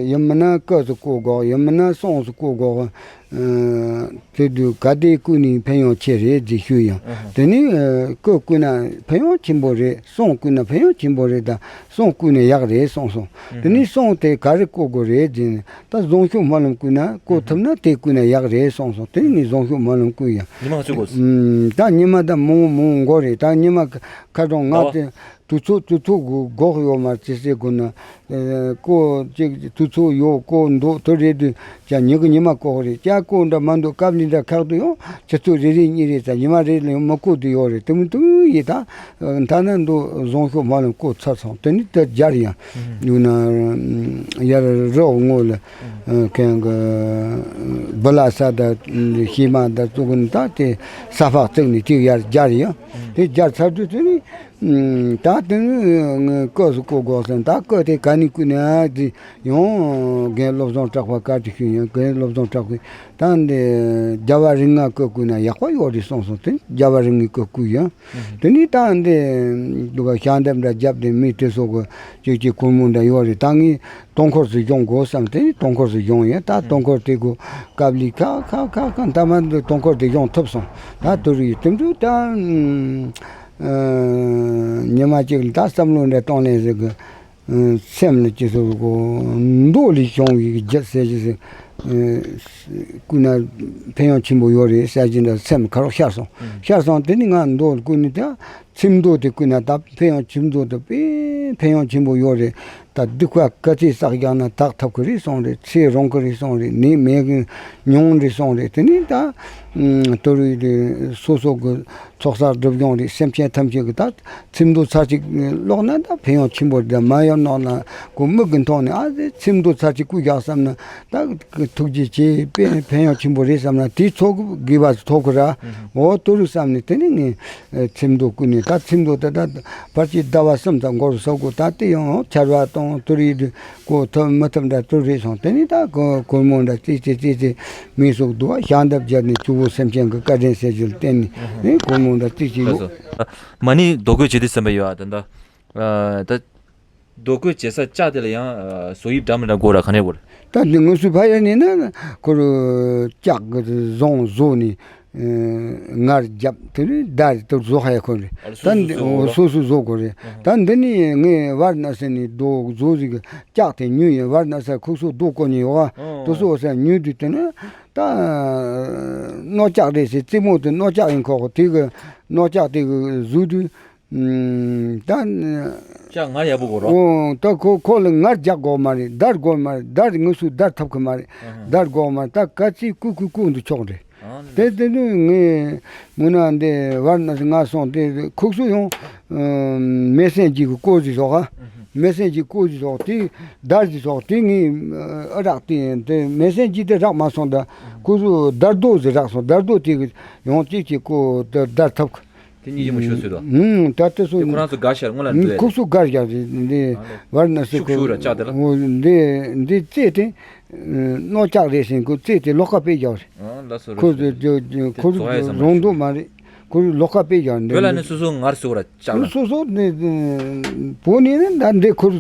ཡིན་མིན་ན་སྐུ་ཟིག་བརྐོ་དགོས། ཡིན་མིན་ན་སྲུང་ཟིག་བརྐོ་དགོས། ཨ་དེ་དུས་ག་དེ་བརྐོས་ནས་ཕན་ཡོན་ཆེ་རེད་ཅེས་ཞུས་ཡང་། ཨ་ཧ། དེ་ནས་ཨ་སྐུ་བརྐོས་ན་ཕན་ཡོན་ཆེན་པོ་རེད། སྲུང་བརྐོས་ན་ཕན་ཡོན་ཆེན་པོ་རེད། ད་སྲུང་བརྐོས་ན་ཡག་རེད་གསུངས་སོང་། ཨ་དེ་ནས་ཧ། སྲུང་དེ་ག་རེ་བརྐོ་དགོས་རེད་ཅེས་ནས། ད་བཟང་ཤོས་སྨོན་ལམ་བརྐོས་ན་བརྐོ་ཨ་ཧ། ཐུབ་ན་དེ་བརྐོས་ན་ཡག་རེད་གསུངས་སོང་། དེ་ནས་ངས་བཟང་ཤོས་སྨོན་ལམ་བརྐོས་ཡང་། ཉི་མ་ག་ཚོད་དགོས། ཨམ་ད་ཉི་མ་ད་མང་བོ་མང་བོ་འགོར་རེད། ད་ཉི་མ་ཁ་གྲངས་ལྔ་ཟླ་བ། དེ། དུས་ཚོད་དུས་ཚོད་དགོས་དགོས་ཡོད་མ་རེད་ཅེས་ཟེར་དགོས་ན། ཨེ་ཀོ་ཅིག་དུས་ཚོད་ཡོད་ཀོ་འདུག་དེ་རེད་དུས་ཀྱང་ཉི་གི་ཉི་མ་ཀོ་རེད། ཀྱ་ཀོ་འདྲ་མ་འདུག་སྐབས་ལི་འདྲ་ཁག་ཏུ་ཡང་ཆུ་ཚོད་རེ་རེ་གཉིས་རེ་ཙམ་ཉི་མ་རེ་ལ་ཡང་མི་ཀོ་དུ་ཡོད་རེད། དེ་མི་དུ་ཡི་ད་ཐ་ན་འདུག་བཟང་ཤོས་མ་ལ་ཀོ་ཚར་སོང་། དེ་ནི་དེ་རྒྱར་ཡང་ཡོད་ན་ཡར་རོགས་ངོ་ལ་ཨེ་ཁན་གི་བུ་ལ་ས་ད་ཤི་མ་ད་ཙུག་ནི་ད་དེ་ས་ཕག་བཙུགས་ནི་དེ་ཡར་རྒྱར་ཡང་དེ་རྒྱར་ཚར་དུས་དེ་ནི། ད་དེ་ནི་ཀོ་སུ་ཀོ་གོ་སོང་། ད་ཀོ་དེ་ག་ནི་ཀུ་ནི་ཨ་ཙི་ཡང་རྒན་བློ་བཟང་གྲགས་པ་བཀའ་དྲིན་ཞུ་ཡང་། རྒན་བློ་བཟང་གྲགས་པས་ད་འདི་རྒྱལ་བ་རིགས་ལྔ་ཀོ་ཀུ་ན་ཡག་པ་ཡོད་རེད་གསུངས་སོང་། དེ་རྒྱལ་བ་རིགས་ལྔའི་ཀོ་ཀུ་ཡང་དེ་ནི་ད་འདི་འདུག་ག་ཞལ་འདེབས་འདྲ་རྒྱབ་དེ་མི་དེ་ཚོ་གི་ཅིག་ཅིག་གུར་མོ་འདྲ་ཡོད་རེད། ད་ངས་དོ་འཁོར་ཟིག་སྦྱོང་དགོས་བསམ། དེ་ནི་དོ་འཁོར་ཟིག་སྦྱོང་ཡང་ད་དོ་འཁོར་དེ་གོ་སྐབས་ལི་ཁ་ཁ་ཁ་ཁ་མཐའ་མ་འདི་དོ་འཁོར་དེ་སྦྱོང་ཐུབ་སོང་། ད་དུ་རུ་ཡི་དེ་འདུག་ད། ཨ་ཉི་མ་གཅིག་ལ་ད་བསམ་བློ་འདྲ་གཏོང་ལེན་ཟིག་གི་ཨ་སེམས་ལ་ཅི་ཟེར་གོ་མདོ་ལས་བྱུང་བའི་རྒྱུ་ཟེར་གྱི་ཟིག་ཨ་བརྐོས་ན་ཕན་ཡོན་ཆེན་པོ་ཡོད་རེད་ཟེར་གྱི་འདྲ་སེམས་ཁ་རོག་ཤར་སོང་། ཤར་སོང་། དེ་ནི་ང་མདོ་ལ་བརྐོས་ནས་ད་ཚེམ་མདོ་དེ་བརྐོས་ན་ད་ཕན་ཡོན་ཆེན་མདོ་དེ་དཔེ་ཕན་ཡོན་ཆེན་པོ་ཡོད་རེད། ད་སྡིག་པ་ག་ཚོད་བསགས་ཀྱང་ན་དག་ཐུབ་ཀྱི་རེད་གསུངས་རེད། ཚེ་རིང་གི་རེད་གསུངས་རེད། ནད་མེད་གི་མྱོང་རེད་གསུངས་རེད། དེ་ནས་ད་ཨ་དུ་རུ་དེ་སོ་སོ་གི་ཚོགས་བསགས་སྒྲིབ་སྦྱོང་རེད། སེམས་ཅན་ཐམས་ཅད་ཀྱི་ད་ཚེམ་མདོ་ཚར་གཅིག་ཀློག་ན་ད་ཕན་ཡོན་ཆེན་པོ་རེད། ད་མ་ཡོང་ནོག་ན་ཁོ་མིག་གི་མཐོང་ནས་ཨ་ཙི་ཚེམ་མདོ་ཚར་གཅིག་བརྐོས་བཞག་བསམ་ན་ད། ཐུགས་རྗེ་ཆེ། དཔེ་ཕན་ཡོན་ཆེན་པོ་རེད་བསམ་ན་དེ་ཚོ་དགེ་བ་ཐོབ་གི་ར། འོ་དུ་རུ་བསམ་ནས་དེ་ནས་ངས་ཚིམ་མདོ་བསྐུལ་ནས། ད་ཚིམ་མདོ་དེ་ད་ཕལ་ཆེར་ཟླ་བ་གསུམ་ཙམ་འགོར་སོང་གོ། ད་དེ་ཡང་ཆར་པ་དང་དུ་རུ་གོ་ཐུབ་མི་ཐུབ་འདྲ་དུ་རེད་སོང་། དེ་ནས་ད་གོ་གོར་མོ་འདྲ་ཙི་ཙི་ཙི་ཙི་མི་སུག་འདུག་བ། ཞལ་འདེབས་བརྒྱབ་ནས་ཆུ་བོ་སེམས་ཅན་གྱི་བཀའ་དྲིན་གསལ་ཞུ་བསྟན་ནས་ནས་གོར་མོ་འདྲ་ཙི་ཙི་ཡོད། མ་ཎི་རྡོ་བརྐོས་བྱེད་དུས་ཙམ་པ་ཡོད་ཨ། ད་ད་ད། རྡོ་བརྐོས་བྱེད་ས་ལྕགས་དེ་ལ་ཡང་བཟོ་དབྱིབས་འདྲ་མི་འདྲ་དགོས་ར། ག་ནས་དགོས་ར། ད་འདི་དངོས་སུ་ཕ་ཡ་ནས་ན་ཁོ་རུ་ལྕགས་ཀྱི་བཟང་བཟོ་ནས་ངར་རྒྱབ་དེ་ནས་བརྡར་དུ་བཟོ་ཧ་ཡ་ཁོ་རེད། ད་སོ་སོ་བཟོ་དགོས་རེད། ད་འདི་ནས་ངས་བར་ན་ས་ནས་རྡོ་བཟོ་ཟིག་གི་ལྕགས་དེ་ཉོས་ཡིན། བར་ན་ས་ཁུག་སོ་རྡོ་བརྐོ་ཉེ་ཡོད་ཨ། དུ་སོ་ས་ཉོས་དུས་དེ་ནས་ད་རྣོ་ལྕགས་རེད་ཟེར། རྩེ་མོ་དེ་རྣོ་ལྕགས་ཡིན་ཁོ་དེ་གི་རྣོ་ལྕགས་དེ་གི་བཟོ་དུས། ད། ཅག་ང་ཡག་པོ་གོ་རོ། ཨོ་ད་ཁོ་ཁོ་ལ་ངར་རྒྱག་དགོས་མ་རེད། བརྡར་དགོས་མ་རེད། བརྡར་དངོས་སུ་བརྡར་ཐུབ་གི་མ་རེད། བརྡར་དགོས་མ་རེད། ད་ག་ཚིག་ཀུ་ཀུ་ཀུ་འདུ་ཆོག་རེད། དེ་དེ་ནི་ངས་མུ་ན་འདི་བར་ན་ང་སོང་དེ་ཁུག་སུ་ཡོང་། མེ་སེན་གྱི་གི་ཀོ་ཟི་སོགས་ཨ། མེ་སེན་གྱི་ཀོ་ཟི་སོགས་དེ་བརྡར་ཟི་སོགས་དེ་ངས་ཨ་རག་དེ་དེ་མེ་སེན་གྱི་དེ་རག་མ་སོང་། ད་ཁུག་སུ་བརྡར་རྡོ་ཟི་རག་སོང་། བརྡར་རྡོ་དེ་གི་ཡོང་གཅིག་གི་ཀོ་དེ་བརྡར་ཐུབ་གི། དེ་གཉིས་ཀྱི་མོ་ཤོད་སྲོལ་དོ། ཧུམ། ད་དེ་སུ། དེ་ཁོ་རང་ཚོ་དགའ་ཤར་སྔོན་ལ་འདུག་ཁུག་སུ་དགར་བཞག་རེད། འདི་ཨ་ལེ། བར་ན་སི་ཤུག་ཁོ་ཤུག་ར་ལྕགས་དེ་ལ། འོ་འདི་འདི་རྩེ་དེ་རྣོ་ལྕགས་རེད་ཟེར། ཁོ་རྩེ་དེ་ལོག་ཀ་དཔེ་རྒྱག་རེད། ཨ་ལ་སོ་རེད། ཁོ་རེ་དེ་དེ་ཁོ་རེ་རྫོང་དུ་མ་རེད། ཁོ་རེ་ལོག་ཀ་དཔེ་རྒྱག་འདི། བོད་ལ་ནི་སོ་སོ་ངར་སོ་ར་ལྕགས་ལ། སོ་སོ་ནི་བོད་ནི་ནི་ད་འདི་ཁོ་རེ་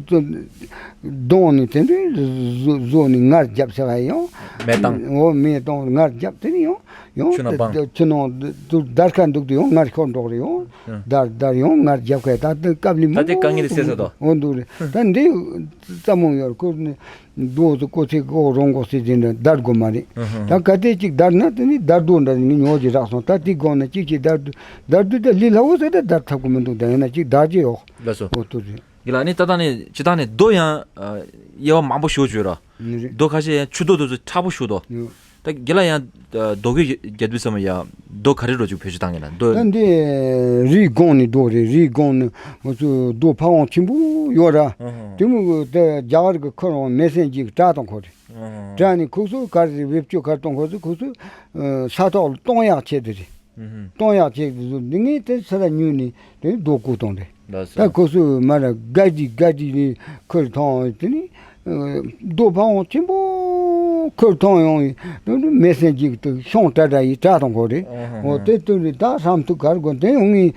གདོང་ནི་དེ་འདྲའི་བཟོ་བཟོ་ནི་ངར་རྒྱབ་ཟེར་བ་ཡང་། མེ་བཏང་། འོ་མེ་བཏང་ངར་རྒྱབ་དེ་ནི་ཡང་། ཡང་ཆུ་ནང་སྤང་། ཆུ་ནང་དུ་བརྡར་ཁ་འདུག་དུ་ཡང་ངར་ཤོར་འགྲོ་རེད་ཡང་། ཨང་། བརྡར་བརྡར་ཡང་ངར་རྒྱབ་ཁ་ད་ལྟ་སྐབས་ནི་ད་དེ་དཀའ་ངལ་སེལ་ས་དོ། འོ་འདུག་རེད། ད་འདི་ཙམ་མོ་ཡོད་ཁོ་ནི་རྡོ་དུ་ཀོ་ཚེ་ཀོ་རོང་ཀོ་སེ་དེ་འདྲ་བརྡར་དགོས་མ་རེད། ཨང་ཧང་། ད་ག་དེ་གཅིག་བརྡར་ན་དེ་ནི་བརྡར་རྡོ་འདྲ་ནི་ཉོ་གི་རག་སོང་། ད་དེ་དགོངས་ན་གཅིག་གཅིག་བརྡར་བརྡར་དུས་ད་ལི་ལ་འོ་ཟེར་ད་བརྡར་ཐབས་ཀྱི་མི་འདུག་ད་ཡིན་ན་གཅིག་བརྡར་གྱི་ཡོད། ལགས་སོ། འོ་འདུག་རེད། དགེ་ལགས་ནི་ད་ལྟ་ནི་སྤྱི་བཏང་ནི་རྡོ་ཡང་ཨ་དབྱེ་བ་མང་པོ་ཞུ་བརྗོད་ར། ནི་རེད། རྡོ་ཁ་ཤས་ཡང་ཆུ་རྡོ་དེ་ཚོ་མཁྲེགས་པོ་ཞུ་དོ། ཡོད། ད་དགེ་ལགས་ཡང་ཨ་རྡོ་སྐས་རྒྱབ་དུས་ཙམ་ཡ་རྡོ་ག་རེ་རོ་ཅིག་བེད་སྤྱོད་བཏང་གི་ན་རྡོ། ད་འདི་རི་སྒང་ནི་རྡོ་རེད། རི་སྒང་ནི་ང་ཚོ་རྡོ་ཕ་བོང་ཆེན་པོ་ཡོད་ར། ཨ་ཧ། དེ་མོ་ད་རྒྱ་གར་གི་ཁུར་འོང་མེ་སེན་གྱི་བྲག་དང་ཁོ་རེད། ཨ་ཧ། བྲག་ནི་ཁུག་སུ་གར་རི་བེད་སྤྱོད་གར་གཏོང་ཁོ་ཚོ་ཁུག་སུ་ས་ཐོག་ལ་གཏོང་ཡག་ཆེད་དུ་རེད། ཨུ་ཧུམ། གཏོང་ཡག་ཆེད་དུ་འདི་ངས་དེ་ཚེ་ལ་ཉུལ་ནས་དེ་རྡོ་བརྐོས་བཏང་རེད། ལགས་སོ། ད་ཁོ་ཚོས་མ་ར་དགའ་སྡིག་དགའ་སྡིག་ནས་ཁུར་ཐོང་དེ་ནི་རྡོ་ཕ་བོང་ཆེན་པོ་ཁུར་ཐོང་ཡོང་ཡི་དེ་ནི་མེ་སེན་གྱི་དུ་ཤོང་ཏྲ་ཏྲ་ཡི་བྲག་དང་ཁོ་རེད། ཨ་ཧ་ཧ། འོ་དེ་དུ་ནི་ད་ཧྲམ་ཐུག་གར་དགོས་དེ་ཡོང་ངས་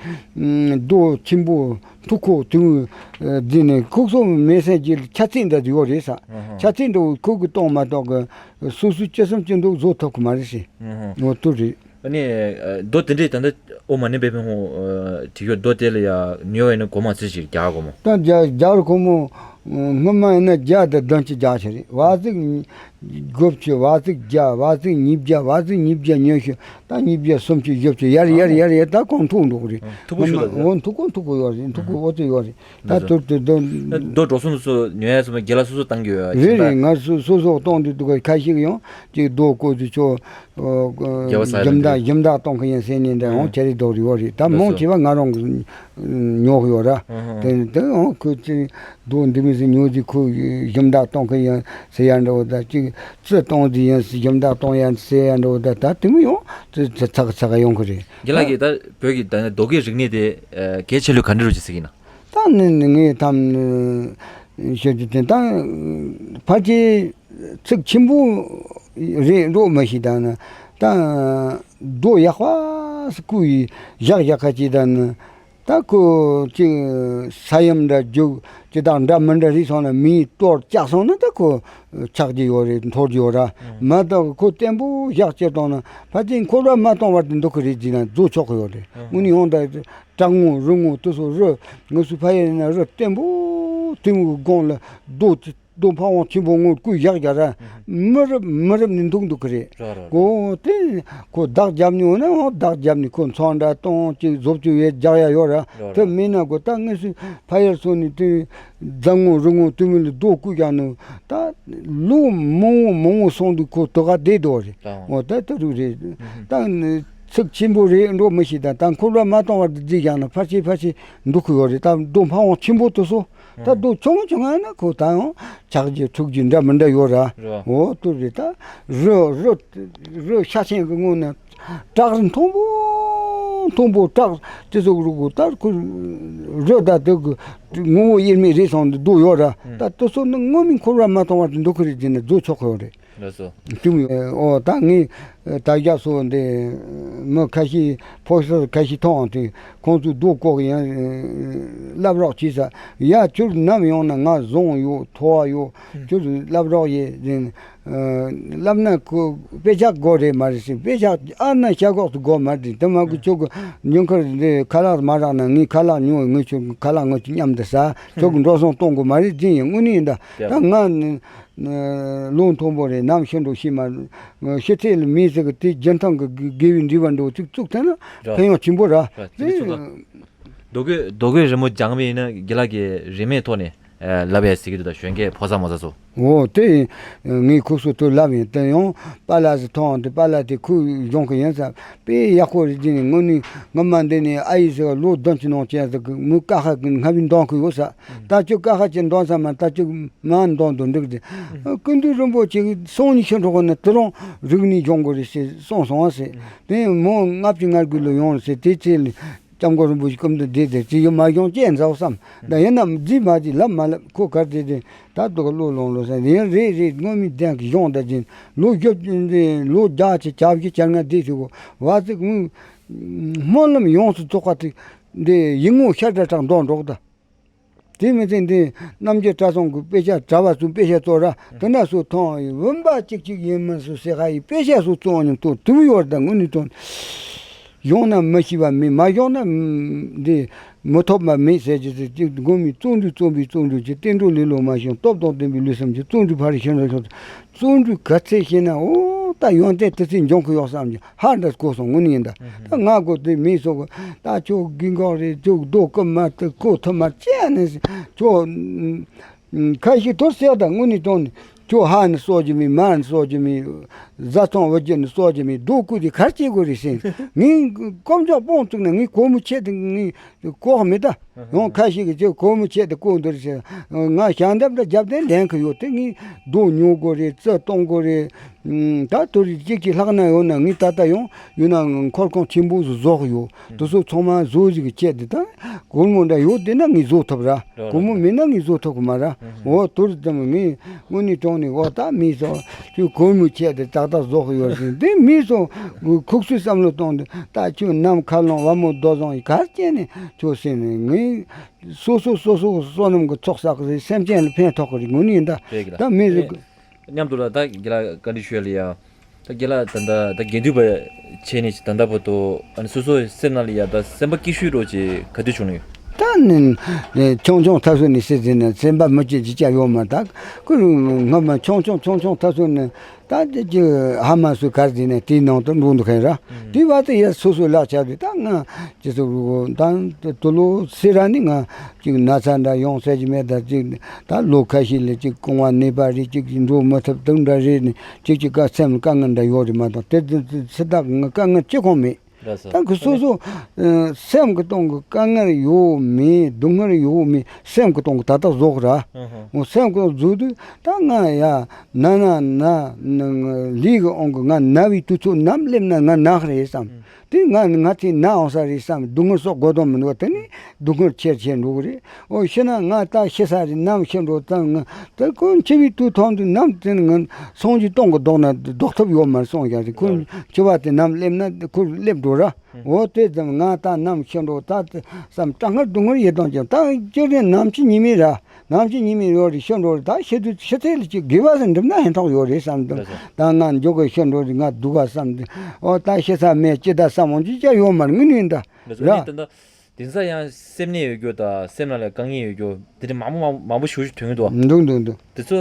རྡོ་ཆེན་པོ་མཐུག་ཁོ་དུ་འཛིན་ནས་ཁུག་སོ་མེ་སེན་གྱི་ཆ་ཚིག་འདྲ་དུ་ཡོད་རེད་ས། ཨ་ཧ། ཆ་ཚིག་འདྲ་བོ་ཁུག་གི་གཏོང་མ་གཏོགས་གི་སོ་སོ་ཅི་བསམ་ཅི་འདུག་བཟོ་ཐུབ་གི་མ་རེད་ཟེར། ཨ་ཧ། འོ་དུ་རེད། ཨ་ནི་ཨ་རྡོ་དེ་འདྲས་ད་ལྟ་ཨོ་མ་ནི་པེ་པེ་ཧོ་ཨ་དེ་གཡོ་རྡོ་དེ་ལ་ཡ་ཉོ་བའི་ནི་སྒོར་མོ་ཙི་ཞིག་རྒྱག་དགོས་མོ། ད་རྒྱ་རྒྱ་ར་ཁོ་མོ་སྔོན་མ་ཡིན་ན་བརྒྱ་དང་བདུན་ཅུ་རྒྱག་ཆེ་རེད། བ་ཙིག་དགུ་བཅུ། བ་ཙིག་བརྒྱ། བ་ཙིག་ཉིས་བརྒྱ། བ་ཙིག་ཉིས་བརྒྱ་ཉོ་ཤོག་ད་ཉིས་བརྒྱ་སུམ་ཅུ་བཞི་བཅུ་ཡར་ཡར་ཡར་ཡར་ད་གོང་མཐོ་འགྲོ་གི་རེད། མཐུག་པོ་ཞིག་ལ། འོ་མཐུག་གོ་མཐུག་གོ་ཡོད་རེད། མཐུག་གོ་འོ་ཙི་ཡོད་རེད། ད་ལགས་སོ། དུར་དུར་དུར། རྡོ་འགྲོ་སོང་དུ་སོ་ཉོ་ཡ་སོ་མ་རྒྱ་ལ་སོ་སོ་བཏང་གི་ཡོད་རེད། རེད། ང་སོ་སོ་སོ་གཏོང་དུས་དུ་ག་ཁ་ཤས་ཀྱི་ཡང་ཅིག་རྡོ་བརྐོས་དུས་ཆོ། རྒྱ་བ་ས་ཡ་ཞིབ་འདག་ཞིབ་འདག་གཏོང་གི་ཡིན་ཟེར་ནས་འདྲ་ཡང་ཨང་། ཁྱེད་རེ་རྡོ་རི་བ་རེད། ད་ལགས་མང་སོ། ཆེ་བ་ང་རང་གི་ཉོ་གི་ཡོད་ར། ཨང་ཨང་། དེ་དེ་ཡང་ཁོས་ཅིག་རྡོ་འདི་མི་ཟིག་ཉོ་དུས་ཁོས་ཞིབ་འདག་གཏོང་གི་ཡིན་ཟེར་ཡ་འདྲ་བོ་ད་ཅིག་རྩི་གཏོང་དུས་ཡིན་ཞིབ་འདག་གཏོང་ཡ་ཟེར་ཡ་འདྲ་བོ་ད་ད་དེ་མི་ཡང་ཚ་ཚ་གི་ཚ་གི་ཡོང་གི་རེད། རྒྱ་ལགས་ཀྱིས་ད་བོད་ཀྱི་ད་རྡོ་སྐས་རིག་གནས་དེ་གལ་ཆེ་ལོས་ག་འདྲ་རུ་ཅིག་ཟེར་གི་ན། ད་ནི་ངས་ཐམ་ཤོད་ཀྱི་དེ་ད་ཕལ་ཆེར་ཚིག་ཆེན་པོ་རེད་འགྲོ་མི་ཤེས། ད་ནི་ད་རྡོ་ཡག་པ་སྐུ་ཡི་བཞག་བཞག་ཁ་ཅིག་ད་ནི་ད་ཁོ་ཅིག་ས་ཡོམ་འདྲ་རྒྱུག་ཅི་དང་འདྲ་མི་འདྲ་རིག་སོང་ན་མིའི་གཏོར་བཅག་སོང་ན་ད་ཁོ་ཆག་གི་ཡོད་རེད། འཐོར་གི་ཡོད་ར། མ་གཏོགས་ཁོ་བརྟན་པོ་བཞག་ཅེར་བཏང་ན་ཕལ་ཆེར་འཁོར་བ་མ་གཏོང་བར་དུ་འདུག་གི་རེད་ཟེར་ན་བཟོ་ཆོག་གི་ཡོད་རེད། དངོས་གནས་ཡོང་ད་བྲག་ངོ་རི་ངོ་དུ་སོ་རི་ངོ་སུ་ཕ་ཡེ་ན་རི་བརྟན་པོ་དེ་མོ་གི་སྒང་ལ་རྡོ་རྡོ་ཕ་བོང་ཆེན་པོ་ངོ་བརྐོས་བཞག་རྒྱ་ར། མི་རབས་མི་རབས་ནས་འདུག་འདུག་གི་རེད། ར་ར་ར། གོ་དེ་ཁོ་བདག་རྒྱབ་ནས་འོ་ན་འོ་བདག་རྒྱབ་ནས་ཁོ་ཚོང་འདྲ་གཏོང་ཅིག་བཟོ་བཅོས་ཡས་རྒྱག་ཡ་ཡོད་ར། ར་ར། དེ་མིན་ན་གོ་ད་ངེས་སུ་ཕ་ཡར་སོ་ནས་དེ་རྫ་ངོ་རི་ངོ་དུ་མི་ལ་རྡོ་བརྐོས་རྒྱག་ནོ་ད་ལོ་མང་བོ་མང་བོ་སོང་དུས་ཁོ་དོ་ག་བསྡད་འདུག་རེད། ད་འོ་ད་ད་རུ་རེད། ད་ཚིག་ཆེན་པོ་རེད་འགྲོ་མི་ཤེས། ད་ད་འཁོར་བ་མ་གཏོང་བར་དུ་བརྫིས་བཞག་ན་ཕལ་ཆེར་ཕལ་ཆེར་འདུག་གི་ཡོད་རེད། ད་རྡོ་ཕ་བོང་ཆེན་པོ་དུ་སོ། ད་རྡོ་ཆུང་ཆུང་ང་ན་ཁོ་ད་ཡང་ཆག་རྒྱུ་འཁྲུག་རྒྱུ་འདྲ་མི་འདྲ་ཡོད་ར། རེད་བ། འོ་དུ་རེད། ད་རི་རི་རི་ཤ་ཆེན་གི་ངོ་ན་བྲག་རི་མཐོན་པོ་མཐོན་པོ་བྲག་དེ་ཚོ་རུ་གུ་ད་ཁོ་རི་ད་དེ་གི་ངོ་བོ་དབྱེར་མེད་རེད་སོང་དུ་རྡོ་ཡོད་ར། ད་དེ་ཚོ་ནི་ངོ་མི་འཁོར་བ་མ་གཏོང་བར་དུ་འདུག་གི་རེད། དེ་ནི་རྫོ་ཆོག་གི་ཡོད་རེད། ལགས་སོ། ཅུང་ཨོ་ད་ངས་ད་རྒྱ་སོ་འདི་མི་ཁ་ཤས་ཕོ་གསར་ཁ་ཤས་མཐོང་དུས་ཁོང་ཚོས་རྡོ་བཀོག་ཡང་བསླབ་རོགས་བྱས་ས་ཡ་ཁྱོད་ནམ་ཡོང་ན་ང་བཟང་ཡོད་མཐོ་བ་ཡོད་ཁྱོད་བསླབ་རོགས་ཡེ་ཟིན་བསླབ་ན་ཁོ་དཔེ་ཆ་དགོས་རེད་མ་རེད་ཟིན་དཔེ་ཆ་ཨ་ན་ཤ་གོག་ཏུ་དགོས་མ་རེད་དེ་མ་གི་ཁྱོད་གི་ཉིན་ཁར་འདི་ཁ་ལག་མ་རག་ན་ངས་ཁ་ལག་ཉོ་ངས་ཁྱོད་ཁ་ལག་ངོ་ཅི་མཉམ་དུ་ཟ་ཁྱོད་གི་འགྲོ་སོང་གཏོང་དགོས་མ་རེད་ཟིན་ཡིན་དངོས་གནས་ཡིན་ད་ད་ང་ནི། ལོ་མཐོན་པོ་རེད། ནམ་ཤི་འགྲོ་ཤི་མ་ཤི་ཚད་ལ་མི་ཟེར་གི་དེ་རྒྱུན་ཐང་གི་དགེ་བའི་འབྲས་བུ་འགྲོ་ཚིག་བཙུགས་ཐལ་ན་ར། ཕན་ཡོན་ཆེན་པོ་ར། ར་དེ་ནི་ཚོ་ལ་རྡོ་རྒོད་རྡོ་རྒོད་རི་མོ་སྦྱངས་པ་ཡིན་ན་རྒན་ལགས་ཀྱི་རིན་མེད་ཐོག་ནས་ལབ་ཡས་ཟེར་གི་འདུག་ད་གཞོན་སྐྱེས་ཕོ་གསར་མོ་གསར་ཚོ། འོ་དེ་ངས་ཁུག་སུ་ཐུག་ལབ་ཡིན་དེ་ཡང་པཱ་ལགས་སུ་ཐོང་དེ་པཱ་ལགས་དེ་ཁུག་གཞུང་གི་ཡིན་ས་དཔེ་ཡག་པོ་རེད་དེ་ནི་དངོས་གནས་ངོ་མ་འདི་ནས་ཨ་ཡི་ཟེར་བ་ལོ་བདུན་གྱི་ནང་བྱས་ཟེར་གི་མོས་ཀ་ཁ་གི་ང་བི་འདོང་གི་ཡོད་ས་ད་ཅི་ཀ་ཁ་ཅི་འདོང་ས་མ་ད་ཅི། མ་འདོང་དུ་འགྲིག་སྟེ། ཀུན་འདུས་རིན་པོ་ཆེ་གི་སོང་ཉི་ཤུ་འགྲོ་གོ་ནི་དུ་རུང་རིག་གནས་སྦྱོང་དགོས་རེད་ཟེར་གསུངས་སོང་བ་ཟེར། དེ་མོ་ལྔ་བཅུ་ང་དགུ་ལོ་ཡོང་རེད་ཟེར་དེ་ཚེ་ལ་སྐྱབས་མགོན་རིན་པོ་ཆེ་སྐུ་མདུན་བསྡད་དེ་ཅི་ཡོད་མ་ཡོང་ཅེས་མཛའ་བསམ། ད་ཡིན་ནམ་བརྫིས་མ་བརྫིས་ལབ་མ་ལབ་ཁོ་གར་བསྡད་དེ་ད་དུ་ག་བློ་ལོང་ལོ་ཟེར་ཡིན་རེད་རེད་དངོས་མི་བདེན་གི་གཞུང་ད་ཅིན་ལོ་བཞི་ལོ་བརྒྱ་ཆེ་བྱ་བཞི་བྱ་ལྔ་བསྡད་ཐུབ་གོ་བ་ཚིག་སྨོན་ལམ་ཡོངས་སུ་རྫོགས་པ་དེ་འདི་ཡིག་ངོ་ཤར་དྲ་དྲག་འདོན་འགྲོགས་ད། དེ་མི་ཚེ་འདི་རྣམ་རྒྱལ་གྲྭ་ཚང་གི་དཔེ་ཆ་གྲྭ་བ་ཚོའི་དཔེ་ཆ་གཙོ་ར་དེ་འདྲ་སུ་མཐོང་ཡི་བུམ་པ་གཅིག་གཅིག་ཡིན་མིན་སུ་ཟེར་ཁ་ཡི་དཔེ་ཆ་སུ་བཙོང་ཉམས་ཐོག་དུམ་ཡོར་དང་དངོས་གནས་དོན་ཡོང་ན་མི་ཤི་བ་མེད་མ་ཡོང་ན་འདི་མི་ཐོབ་པ་མེད་ཟེར་གྱི་ཚེ་གཅིག་དགོན་མི་བཙོང་འདུས་བཙོང་བའི་བཙོང་འདུས་ཀྱི་བསྟན་འགྲོ་ལེ་ལོ་མ་བྱུང་སྟོབས་དང་ལྡན་པའི་ལུས་སེམས་ཀྱི་བཙོང་འདུས་ཕ་རི་ཤི་འདྲ་ཤོག་བཙོན་གྲོས་ག་ཚད་བཤད་ན་འོ་ད་ཡོན་ཏན་དེ་ཚེ་འབྱུང་གི་ཡོད་བསམ་གྱི་ཧ་འདྲ་གོ་སོང་དངོས་གནས་ཡིན་ད། ད་ང་གོ་དེ་མི་སོགས་ད་ཁྱོད་དགུན་འགོག་རེད་ཁྱོད་རྡོ་ཀུ་མ་ཐུབ་ཁོ་ཐུབ་མ་བཅད་ནས་ཁྱོད་ཁ་ཤས་དོར་སེ་ད་དངོས་གནས་དོན་ནི་ཁྱོད་ཧ་ནི་གསོག་རྒྱུ་མེད་མ་ནི་གསོག་རྒྱུ་མེད་བཟའ་ཚང་བུ་རྒྱུ་ནི་གསོག་རྒྱུ་མེད་རྡོ་ཀུ་དེ་གར་བཅད་དགོས་རེད་ཟེར་ངས་ཀོམ་ཅོག་སྤོང་བཙུགས་ན་ངས་གོ་མི་ཆད་དེ་ངས། ལྐོག་མི་ལྟ། ཡང་ཁ་ཤས་ཀྱིས་ཁྱོད་གོ་མི་ཆད་དེ་ལྐོག་འདུག་ཟེར། ང་ཞལ་འདེབས་འདྲ་རྒྱབ་སྟེ་ལེན་གི་ཡོད་དེ་ངས་རྡོ་ཉོ་དགོས་རེད་རྩི་གཏོང་དགོས་རེད། ད་དུ་རེ་གཅིག་གཅིག་ལྷག་ན་ཡོད་ན་ངས་ད་ལྟ་ཡང་ཡོད་ན་འཁོར་ཁང་ཆེན་པོ་ཟིག་བཟོ་གི་ཡོད། དེ་ཚོ་ཚང་མ་བཟོ་ཟིག་གི་ཆད་དེ་ད་སྒོར་མོ་འདྲ་ཡོད་དེ་ན་ངས་བཟོ་ཐུབ་ར། སྒོར་མོ་མེད་ན་ངས་བཟོ་ཐུབ་གི་མ་ར། འོ་དུ་རེ་ཙམ་ངས། དངོས་གནས་དྲང་ནས་འོ་ད་མི་སོ་ཁྱོད་གོར་མོ་ཆད་དེ་ཏག་ཏག་བཟོ་གི་ཡོད་ཟིན་དེ་མི་སོ་ཁུག་སུའི་བསམ་བློ་གཏོང་དུ་ད་ཁྱོད་ནམ་མཁའ་ལོང་བ་མོ་རྡོ་བཟང་ཡི་གར་སྐྱེས་ནས་ཁྱོད་ཟིན་ནས་ངས་སོ་སོ་སོ་སོ་བསོད་ནམས་ཀྱི་ཚོགས་བསགས་གི་རེད་སེམས་ཅན་ལ་ཕན་ཐོགས་གི་རེད་དངོས་གནས་ཡིན་ད་རེད་གི་ད་མི་རེད་གི་མཉམ་དུ་ལ་ད་རྒན་ལགས་བཀའ་འདྲི་ཞུ་ཡ་ལ་ཡ། ད་རྒན་ལགས་ད་ལྟ་ད་དགེ་འདུན་པ་བྱས་ནས་ད་ལྟ་བར་དུ་ཨ་ནི་སོ་སོའི་སེམས་ནང་ལ་ཡ་ད་སེམས་པ་སྐྱིད་ཤོས་རོགས་ཅིག་ག་དུས་བྱུང་ནས་ཡོད། ད་ནི་ཆུང་ཆུང་ཐ་སོ་ནས་སྲིད་ཟིན་ནས་སེམས་པ་མི་སྐྱིད་ཅིག་ཀྱང་ཡོད་མ་ཐག་ཁོ་སྔ་མ་ཆུང་ཆུང་ཆུང་ཆུང་ཐ་སོ་ནས་ད་དེ་ཅི་ཧ་མ་སུ་གར་ཟིན་ནས་དེའི་ནང་དུ་འགྲོ་འདུག་མཁན་ར་དེའི་བར་དུ་ཡ་སོ་སོའི་ལག་ཆ་རེད་ད་ང་ཅི་སོ་རུ་ད་དུ་ལོ་སི་ར་ནི་ང་ཅིག་ན་ཚ་འདྲ་ཡོང་ས་ཅི་མེད་ད་ཅིག་ད་ལོ་ཁ་ཤས་ལས་ཅིག་རྐང་བ་ནད་པ་རེད་ཅིག་ཅིག་འགྲོ་མི་ཐུབ་དུག་འདྲ་རེད་ནི་ཅིག་ཅིག་ག་སེམས་དཀའ་ངལ་འདྲ་ཡོད་རེད་མ་གཏོགས་དེ་དེ་དེ་སི་ད་ང་དཀའ་ངལ་ཅི་གང་མེད། རེད་སོ། ད་ཁོ་སོ་སོ་སེམས་ཀྱི་སྟེང་གི་དཀའ་ངལ་ཡོད་མེད་སྡུག་བསྔལ་ཡོད་མེད་སེམས་ཀྱི་སྟེང་གི་ད་ལྟ་བཟོ་གི་ར། ཧུང་ཧུང་། འོ་སེམས་ཀྱི་བཟོ་དུས་ད་ང་ཡ་ན་ན་ན་ལུས་ཀྱི་དབང་གིས་ང་ན་བའི་དུས་ཚོད་ནམ་སླེབས་ན་ང་ན་གི་རེད་བསམ། དེ་ང་ང་ཚོས་ན་འོང་ས་རེད་བསམ་སྡུག་བསྔལ་གསོག་དགོས་དོན་མི་འདུག་དེ་ནི་སྡུག་བསྔལ་ཆེར་ཆེར་འགྲོ་གི་རེད། འོ་ཤི་ན་ང་ད་ཤི་ས་རེད་ནམ་ཤི་འགྲོ་ཙང་ང་ད་ཁོ་འཆི་བའི་དུས་ཐོག་ཏུ་ནམ་དེ་ནི་ང་སངས་རྒྱས་སྟོང་གི་ལྡོག་ན་ལྡོག་ཐབས་ཡོད་མ་རེད་སོང་ཡ་རེད་ཁོ་འཆི་བ་དེ་ནམ་སླེབས་ན་ཁོ་སླེབས་འགྲོ་ར། འོ་དེ་ཙམ་ང་ད་ནམ་ཤི་འགྲོ་ད་བསམ་དྲག་སྔར་སྡུག་བསྔལ་ཡོད་དང་ཀྱང་ད་སྤྱིར་ནི་ནམ་འཆི་ཉི་མའི་ར་ནམ་འཆི་ཉི་མའི་ཡོད་རེད་ཤི་འགྲོ་རེད་ད་ཤི་དུས་ཤི་ཚེ་ལ་ཅིག་དགེ་བ་ཟེར་འགྲུབ་ན་ཕན་ཐོགས་ཡོད་རེད་བསམ་འདུག་ད་ང་མགྱོགས་གི་ཤི་འགྲོ་རེད་ང་སྡུག་ག་བསམ་འདུག་འོ་ད་ཤི་ས་མེད་ཅི་ད་བསམ་འོང་ཅི་ཅི་ཡོད་མ་རེད་དངོས་གནས་ད། རེད་སོ། ར། ནི་ད་ལྟ་དེང་སང་ཡང་སེམས་ནད་ཡོད་རྒྱུ་དང་སེམས་ནང་ལ་དཀའ་ངལ་ཡོད་རྒྱུ་དེ་འདྲ་མང་པོ་མང་མང་པོ་ཞེ་པོ་ཅིག་ཐོན་གྱི་འདུག་བ། འདུག་འདུག་འདུག་དེ་ཚོ་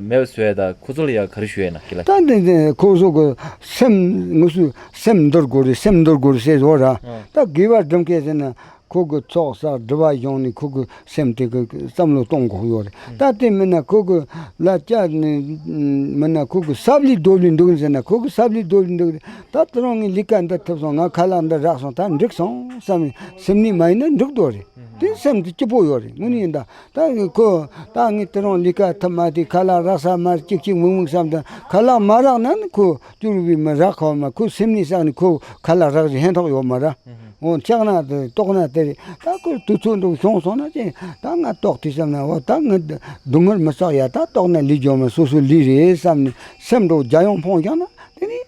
མེད་པ་བཟོ་ཡ་དང་ཁོ་ཚོ་ལ་ཡང་ག་རེ་ཞུ་ཡ་ཡིན་ན་ཁྱེད་ལ། ད་འདི་འདི་ཁོ་ཚོ་གི་སེམས་ངོ་སོའི་སེམས་འདུལ་དགོས་རེད་སེམས་འདུལ་དགོས་རེད་ཟེར་བ་ར། ཨང་། ད་དགེ་བ་སྒྲུབ་མཁན་ཟེར་ན་ཁོ་གི་ཚོགས་བསགས་སྒྲིབ་པ་སྦྱངས་ནས་ཁོ་གི་སེམས་དེ་གི་བསམ་བློ་གཏོང་དགོས་ཡོད་རེད། ད་དེ་མིན་ན་ཁོ་གི་ལ་ལྕགས་ནི་མིན་ན་ཁོ་གི་ས་བླི་རྡོ་བླི་འདུག་ཟེར་ན་ཁོ་གི་ས་བླི་རྡོ་བླི་འདུག་ད་དེ་རང་ངའི་ལས་ཀ་འདི་ཐུབ་སོང་ང་ཁ་ལག་འདི་རག་སོང་ད་འགྲིག་སོང་བསམ་ནས་སེམས་ནི་མ་ཡིན་ན་འགྲིག་རྡོ་རེད། དེ་སེམས་དེ་སྐྱིད་པོ་ཡོད་རེད། དངོས་གནས་ཡིན་ད། ད་ཁོ་ད་ངས་དེ་རིང་ལས་ཀ་ཐུབ་མ་དེ་ཁ་ལག་རག་ས་མ་རེད། ཅིག་ཅིག་མིག་མིག་བསམ་དང་ཁ་ལག་མ་རག་ན་ནི་ཁོ་སྐྱུར་བའི་མི་རག་ཁོ་མ། ཁོ་སེམས་ནས་བསགས་ནས་ཁོ་ཁ་ལག་རག་རེ་ཧན་ཐོག་ཡོད་མ་ར། འོ་ཆག་ན་དེ་ལྟོགས་ན་དེ་རེད། ད་ཁོ་དུས་ཚོད་འགྲོ་བྱུང་སོང་ན་ཅི་ད་ང་ལྟོགས་དུས་བསམ་ན། འོ་ད་ང་སྡུག་བསྔལ་མི་བསགས་ཡ། ད་ལྟོགས་ན་ལས་རྒྱུ་མ་སོ་སོ་ལས་རེད་བསམ་ནས་སེམས་འགྲོ་རྒྱ་ཡོང་ཕོང་བཞག་ན་དེ་ནི་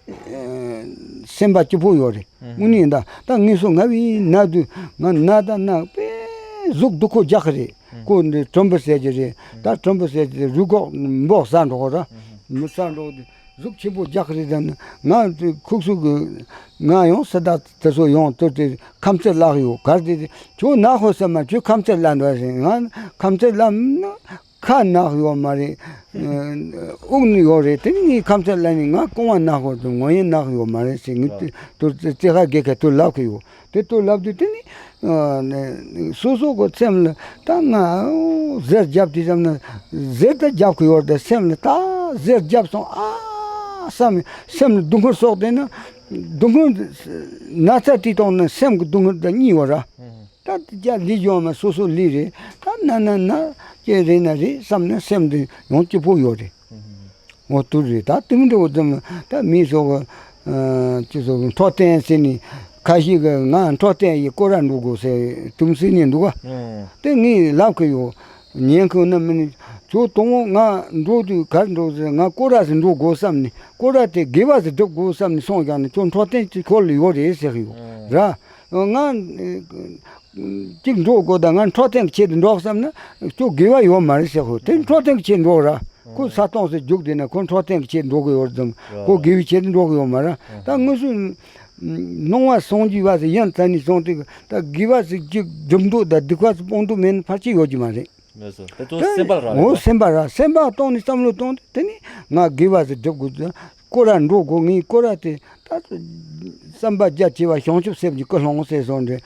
སེམས་པ་སྐྱིད་པོ་ཡོད་རེད། དངོས་གནས་ཡིན་ད། ད་ངས་སོ་ང་བའི་ན་དུས་ང་ན་ད་ན་དཔེ་གཟུགས་སྡུག་ཁོ་རྒྱག་གི་རེད། ཁོ་འདི་གྲུམ་བུ་ཟེར་གྱི་རེད། ད་གྲུམ་བུ་ཟེར་གྱི་རུས་ཁོག་འབོག་ཟ་འགྲོ་གི་ར། མི་ཟ་འགྲོ་གི་གཟུགས་ཆེན་པོ་རྒྱག་གི་རེད། ད་ནི་ང་ཁུག་སུག་གི་ང་ཡང་སི་ད་དེ་ཚོ་ཡང་དུ་དེ་ཁམ་ཚུར་བརླག་ཡོད་གར་དེ། ཁྱོད་ན་ཁོ་ས་མ་ཁྱོད་ཁམ་ཚུར་བརླག་འདུག་ཟེར། ང་ཁམ་ཚུར་བརླག་ན། ཁ་ནག་ཡོད་མ་རེད། དབུགས་ནི་ཡོད་རེད། དེ་ནི་ངའི་ཁམས་ཚད་ལ་ནི་ང་རྐང་བ་ནག་ཡོད་དང་ངོ་ཡན་ནག་ཡོད་མ་རེད་ཟེར། ངས་དེ་དེ་རྩེ་ཁ་རྒས་ཁ་དུ་ལབ་གི་ཡོད། དེ་དུ་ལབ་དུས་དེ་ནི་ཨ་ནི་སོ་སོ་གི་སེམས་ལ་ད་ང་ཟེར་རྒྱབ་དུས་ཙམ་ན་ཟེར་ད་རྒྱབ་གི་ཡོད་རེད། ད་སེམས་ལ་ད་ཟེར་རྒྱབ་སོང་ཨ་བསམ་ནས་སེམས་ལ་སྡུག་བསྔལ་སོགས་དེ་ན་སྡུག་བསྔལ་ན་ཚ་དེ་དང་ན་སེམས་ཀྱི་སྡུག་བསྔལ་ད་གཉིས་ཡོད་ར། ད་དེ་རྒྱ་ལས་ཡོང་མ་སོ་སོ་ལས་རེད། ད་ན་ན་ན་ཅེ་རེད་ན་རེད་བསམ་ན་སེམས་འདི་ཡང་སྐྱིད་པོ་ཡོད་རེད། འོ་དུ་རེད། ད་དེ་མི་འདྲ་བོ་དུ་ད་མི་སོགས་ཀྱི་ཅི་སོགས་ཀྱི་འཕྲོད་བསྟེན་ཟེར་ནས་ཁ་ཤས་ཀྱི་ང་འཕྲོད་བསྟེན་ཡི་སྐོར་ར་འགྲོ་དགོས་ཟེར་དུམ་ཟེར་ནས་འདུག་ག་དེ་ངས་ལབ་གི་ཡོད། ཉན་གི་ན་མིན་ཁྱོད་དང་པོ་ང་འགྲོ་དུས་གར་འགྲོ་ཟེར། ང་སྐོར་ར་ཟིག་འགྲོ་དགོས་བསམ་ནས་སྐོར་ར་དེ་དགེ་བ་ཟིག་སྒྲུབ་དགོས་བསམ་ནས་སོང་ཀྱང་ནས་ཁྱོད་འཕྲོད་བསྟེན་གྱི་སྐོར་ལ་ཡོད་རེད་ཟེར་གི་ཡོད་ར། ང་གཅིག་འགྲོ་དགོས་ད་ང་འཕྲོད་བསྟེན་གྱི་ཆེད་དུ་འགྲོ་བསམ་ན་ཁྱོད་དགེ་བ་ཡོད་མ་རེད་ཟེར་གི་ཡོད། དེ་འཕྲོད་བསྟེན་གྱི་ཆེད་འགྲོ་ར། ཁོ་ས་སྟོང་ཟིག་རྒྱུག་བསྡད་ན་ཁོ་འཕྲོད་བསྟེན་གྱི་ཆེད་འགྲོ་གི་ཡོད་དམ། ཁོ་དགེ་བའི་ཆེད་དུ་འགྲོ་གི་ཡོད་མ་ར། ད་དངོས་སུ་སྣང་བ་སངས་རྒྱས་པ་ཟིག་ཡིན་ད་ནི་སོང་དུས་ད་དགེ་བ་ཟིག་གཅིག་སྒྲུབ་འདོད་ད་སྡིག་པ་ཟིག་སྤོང་འདོད་མེད་ན་ཕལ་ཆེར་ཡོད་ཀྱི་མ་རེད། ལགས་སོ། དེ་ཚོ་ད་སེམས་པ་ལ་རག་ལས་འོ་པ། སེམས་པ་ར་སེམས་པ་གཏོང་ནས་བསམ་བློ་གཏོང་དུས་དེ་ནི་ང་དགེ་བ་ཟིག་སྒྲུབ་དགོས། སྐོར་ར་འགྲོ་དགོས། ངའི་སྐོར་ར་དེ་ད་བསམ་པ་རྒྱ་ཆེ་བ་བྱང་ཆུབ་སེམས་ཀྱི་ཀུན་སློང་ཟེར་སོང་དེ།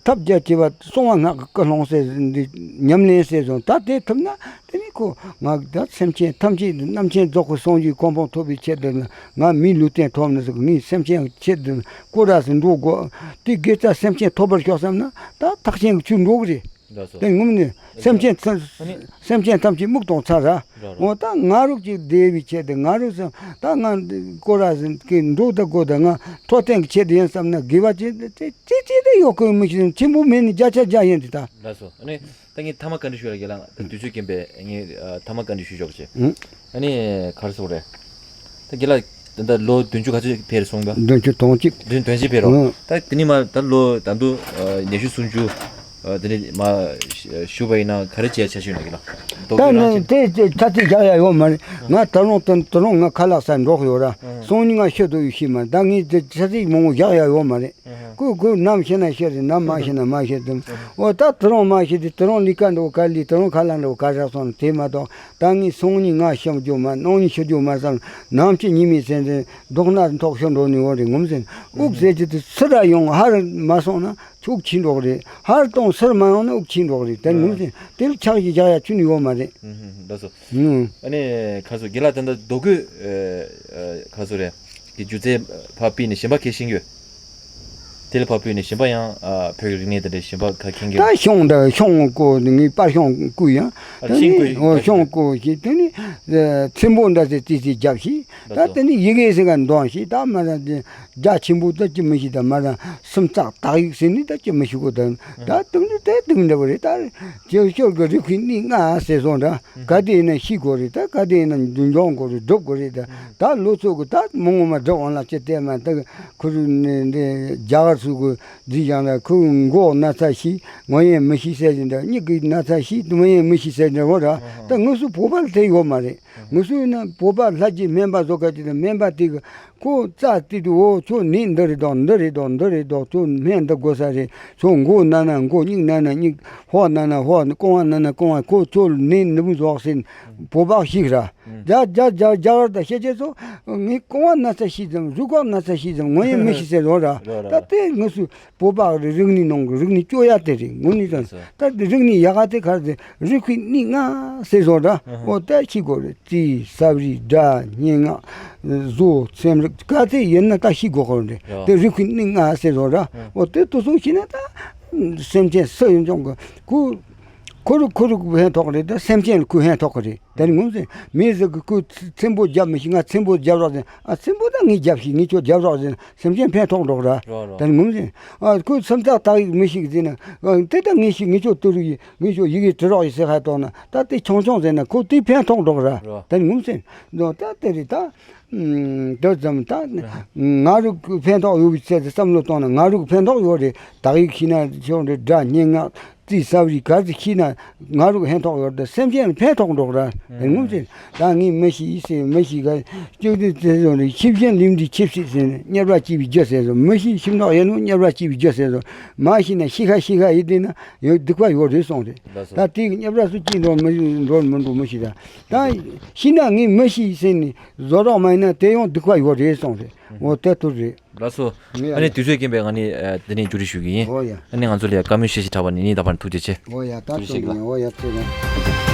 ཐབས་རྒྱ་ཆེ་བ་གསང་བ་སྔགས་ཀྱི་ཀུན་སློང་ཟེར་འདི་ཉམས་ལེན་ཟེར་སོང་། ད་དེ་ཐུབ་ན་དེ་ནི་ཁོ་ང་ད་སེམས་ཅན་ཐམས་ཅད་རྣམ་མཁྱེན་རྫོགས་པའི་སངས་རྒྱས་གོ་འཕང་ཐོབ་པའི་ཆེད་དུ་ང་མིའི་ལུས་རྟེན་ཐོབ་ན་ཟིག་ངའི་སེམས་ཅན་ཆེད་དུ་སྐོར་ར་ཟིག་འགྲོ་དགོས། དེ་དགེ་རྩ་སེམས་ཅན་ཐོབ་པར་ཤོག་བསམ་ན་ད་ཐག་ཆེན་གྱི་ཆོས་འགྲོ་གི་རེད། ལགས་སོ། དེ་ངོམ་ནས་སེམས་ཅན་ཚ་ཨ་ནི། སེམས་ཅན་ཐམས་ཅད་མིག་དང་མཚན་ར། ར་ར། འོ་ད་ང་རུག་ཅིག་བདེ་བའི་ཆེད་དུ་ང་རུག་སེམས་ད་ང་སྐོར་ར་ཟིན་གི་འགྲོ་ད་དགོས་ད་ང་འཕྲོད་བསྟེན་གྱི་ཆེད་དུ་ཡིན་བསམ་ན་དགེ་བ་ཅི་ཅི་ཅི་ཅི་དེ་ཡོད་གི་མི་ཤེས། ཆེན་པོ་མེད་ནི་བརྒྱ་ཆ་བརྒྱ་ཡིན་དེ་ད། ལགས་སོ། ཨ་ནི་ད་ངས་ཐ་མ་བཀའ་འདྲི་ཞུ་ལ་རྒན་ལགས། ད་དུས་ཚོད་རྐྱེན་པས་ངས་ཨ་ཐ་མ་བཀའ་འདྲི་ཞུ་ཆོག་ཅེས། ཨ་ནི་ག་རེ་ཟེར་དགོས་རེད། ད་རྒན་ལགས་ད་ལྟ་ལོ་བདུན་ཅུ་ག་ཚོད་ཕེབས་སོང་ད། བདུན་ཅུ་དོན་གཅིག་བདུན་དོན་གཅིག་ཕེབས་རོགས། ད་དེ་ནི་མ་ད་ལོ་ད་དུང་ཉི་ཤུ་སུམ་ཅུ་དེ་ནི་མ་ཞུ་བ་ཡིན་ན་ག་རེ་བྱས་ཆ་ཞུ་ན་རྒན་ལགས། ད་ནི་དེ་ཆ་ཚིག་རྒྱག་ཡ་ཡོད་མ་རེད། ང་ད་རུང་ད་ད་རུང་ང་ཁ་ལག་ཟ་འགྲོ་གི་ཡོད་ར། སང་ཉིན་ང་ཤི་དུ་ཡོད་ཤི་མ་རེད། ད་ངས་དེ་ཆ་ཚིག་མང་པོ་རྒྱག་ཡ་ཡོད་མ་རེད། ཁོས་ཁོས་ནམ་ཤི་ན་ཤི་རེད། ནམ་མ་ཤི་ན་མ་ཤི་དུ། འོ་ད་ད་རུང་མ་ཤི་དུས་ད་རུང་ལས་ཀ་འགྲོ་ག་ལས་ད་རུང་ཁ་ལག་འགྲོ་ག་རག་སོང་དེ་མ་གཏོགས། ད་ངས་སང་ཉིན་ང་ཤི་རྒྱུ་མ་གནངས་ཉིན་ཤི་རྒྱུ་མ་བསམ། ནམ་ཕྱེད་ཉི་མའི་ཚེ་འདི་རྡོག་སྣ་འཐོག་ཤི་འགྲོ་ནི་འོ་རེད་ངོམ་ཟིན། དབུགས་ཟེར་གྱི་དེ་ཚུར་ར་ཡོང་ཧར་མ་སོང་ན་ཆུག་ཆིན་འགྲོ་གི་རེད། ཧར་གཏོང་ཚུར་མ་ཡོང་ན་དབུགས་ཆིན་འགྲོ་གི་རེད། དེ་ངོམ་ཟིན་དེ་ལ་ཆག་ཡི་རྒྱག་ཡ་ཆུ་ནི་ཡོད་མ་རེད། ལགས་སོ། ཨ་ནི་ཁ་སོ་རྒན་ལགས་ད་ལྟ་རྡོ་བརྐོས་ཁ་སོ་རེད་གི་སྒྱུ་རྩལ་ཕར་སྤེལ་ནས་གཞན་པ་གས་ཤེས་ཡོད། དེ་ལ་ཕར་སྤོས་ནས་གཞན་པ་ཡང་ཨ་བོད་ཀྱི་རིག་གནས་དེ་འདྲའི་གཞན་པ་ཁ་མཁྱེན་གྱི་ད་ཡོད། ཤོང་འདྲ་ཤོང་བརྐོས་ནས་ངའི་པར་ཤོང་བརྐོས་ཡང་ཨ་དེ་ཤིང་ནི་བརྐོས་ཨོ་ཤོང་བརྐོས་ཤིང་དེ་ནི་ཨ་ཚེམ་བུ་འདྲ་ཟེར་ཏི་སི་རྒྱབ་ཤིང་ད་ལགས་སོ། དེ་ནི་ཡི་གེ་ཟེར་ག་འདོན་ཤིང་ད་མ་ར་རྒྱ་ཆེན་པོ་ད་ཅི་མི་ཤེས། ད་མ་ར་སུམ་རྩག་དག་ཡིག་ཟེར་ནི་ད་ཅི་མི་ཤེས་གོ་ད་ད་དུང་ནི་དེ་དུང་འདྲ་བོ་རེད། ད་ཅི་ཤོར་གི་རིག་པའི་གནས་ལྔ་ཟེར་སོང་ད་ག་དེ་ཡིན་ན་ཤེས་དགོས་རེད། ད་ག་དེ་ཡིན་ན་འཇོན་དགོས་རེད། སྒྲུབ་དགོས་རེད། ད་ད་ལོ་ཚོད་གི་ད་མི་ངོ་མ་སྒྲུབ་འོང་ལ་ཅི་བལྟས་མ་ད་ཁུ་རུ་ནི་འདི་རྒྱ་གར་ཚོ་གི་འདི་ཡང་ལ་ཁོའི་མགོ་ན་ཚ་ཤི་ངོ་ཡེ་མི་ཤི་ཟེར་གྱི་འདྲ། མྱིག་གི་ན་ཚ་ཤི་ངོ་ཡེ་མི་ཤི་ཟེར་གྱི་འདྲ་བོ་ར། ད་ངུ་སུ་བོད་པ་ལ་དེ་ཡོད་མ་རེད། ངུ་སུ་ཡིན་ན་བོད་པ་ལྷ་གི་སྨན་པ་བཟོ་ག་ཅི་དང་སྨན་པ་དེ་གི་ཁོ་རྩ་དེ་དུ་འོ་ཁྱོད་ནད་འདི་རེད་དོ་འདི་རེད་དོ་འདི་རེད་དོ་ཁྱོད་སྨན་འདི་དགོས་ས་རེད། ཁྱོད་མགོ་ན་ན་མགོ། མྱིག་ན་ན་མྱིག། ཕོ་ན་ན་ཕོ། རྐང་བ་ན་ན་རྐང་བ། ཁོ་ཚོ་ནད་འདི་མོ་བཟོ་ཟེར་བོད་པ་ཞིག་ར། རྒྱ་རྒྱ་རྒྱ་རྒྱ་གར་དང་ཤེས་ཅེས་སོ། ངའི་རྐང་བ་ན་ཚ་ཤི་ཙམ་རུས་ཁོག་ན་ཚ་ཤི་ཙམ་ངོ་ཡེ་མི་ཤི་ཟེར་རོ་ར། རོ་ར། ད་དེ་ངུ་སུ་བོད་པ་རི་རིག་གནས་ནང་གི་རིག་གནས་སྐྱོ་ཡ་དེ་རེད། ངུ་ནི་ཙམ་ད་དེ་རིག་གནས་ཡག་ག་དེ་གར་དེ་རིག་པའི་གནས་ལྔ་ཟེར་རོ་ར། འོ་ད་ཤི་དགོས་རེད། རྩིས་ས་བྲིས་སྒྲ་སྙན་ངག་བཟོ་ཚེམ་རིག་ག་དེ་ཡིན་ན་ད་ཤི་དགོས་གོ་རེད། དེ་རིག་པའི་གནས་ལྔ་ཟེར་རོ་ར། འོ་དེ་དུ་སོང་ཤི་ན་ད། སེམས་ཅན་སུ་ཡིན་ཀྱང་གི་ཁོ་ཁོ་རུ་ཁོ་རུ་ཕན་ཐོགས་རེད། ད་སེམས་ཅན་ལ་ཁོས་ཕན་ཐོགས་གི་རེད། དེ་ནི་ངོ་མ་མི་ཟིག་གི་ཁོས་ཚེམ་པོ་རྒྱབ་མི་ཤེས། ང་ཚེམ་པོ་རྒྱབ་རོགས་ཟེར། ཨ་ཚེམ་པོ་ད་ངས་རྒྱབ་ཤིག་ངས་ཁྱོད་རྒྱབ་རོགས་ཟེར་ན་སེམས་ཅན་ཕན་ཐོགས་འགྲོ་གི་ར། རོ་རོ། དེ་ནི་ངོ་མ་ཨ་ཁོས་སུམ་རྟགས་དག་ཡིག་མི་ཤེས་ཟེར་ན་ཨ་དེ་ད་ངས་ཤིག་ངས་ཁྱོད་ཏུ་རུ་ཡིག་ངས་ཁྱོད་ཡི་གེ་འབྲི་རོགས་ཡིན་ཟེར་ཧ་ཐོག་ན་ད་དེ་ཆུང་ཆུང་ཟེར་ན་ཁོ་དེ་ཕན་ཐོགས་འགྲོ་གི་ར། རོ། དེ་ནི་ངོ་མ་ད་དེ་རེད་ད། ཨུམ། དེ་ཙམ་ད་ང་རུ་ཕན་ཐོགས་ཡོད་པའི་ཚད་དུ་བསམ་བློ་བཏང་ན་ང་རུ་ཕན་ཐོགས་ཡོད་རེད། དག་ཡིག་ཤེས་ན་ཆོག་རེད། སྒྲ་སྙན་ངག་རྩིས་གསར་བའི་གར་དུ་ཤེས་ན་ང་རུ་ཕན་ཐོགས་ཡོད་རེད། སེམས་ཅན་ལ་ཕན་ཐོགས་འགྲོ་ར། དེ་ངོ་མ་ཟེར་ད་ངས་མི་ཤེས་ཡིན་ཟེར་མི་ཤེས་ག་སྐྱོ་དུས་ཚེ་བཟུང་རེད། ཤེས་བཞིན་ལུས་འདི་ཆིབས་སྲིད་ཟེར་ནས་རྙེད་པར་གྱིས་པའི་རྒྱུ་ཟེར་སོང་། མི་ཤེས་ཤིང་ནགས་ཡིན་ནོ་རྙེད་པར་གྱིས་པའི་རྒྱུ་ཟེར་སོང་། མ་ཤེས་ན་ཤི་ཁ་ཤི་ཁ་ཡིན་དེ་ན་ཡང་སྡིག་པ་ཡོད་རེད་གསུངས་རེད། ལགས་སོ། ད་དེ་རྙེད་པར་སུ་གཅིག་འགྲོ་མི་འགྲོ་མི་འགྲོ་མི་ཤེས་ད། ད་ཤི་ན་ངས་མི་ཤེས་ཟེར་ནས། བཟོ་རོགས་མ་ཡིན་ན་དེ་ཡང་སྡིག་པ་ཡོད་རེད་གསུངས་རེད། འོ་དེ་ཐུར་རེད། ལགས་སོ། ངས་ཨ་ནི་དུས་ཚོད་རྐྱེན་པས་ང་ནི་ཨ་དེ་ནས་མཇུག་སྒྲིལ་ཞུ་གི་ཡིན། འོ་ཡ། ཨ་ནི་ང་ཚོ་ལ་ཡ་བཀའ་མོལ་བཤད་ཤེས་དྲག་པ་ནི་ནི་ད་བར་ཐུགས་རྗེ་ཆེ། འོ་ཡ་ད་ཐུགས་རྗེ་ཆེ། ཐུགས་རྗེ་ཆེ། འོ་ཡ་ཐུགས་རྗེ་ཆེ།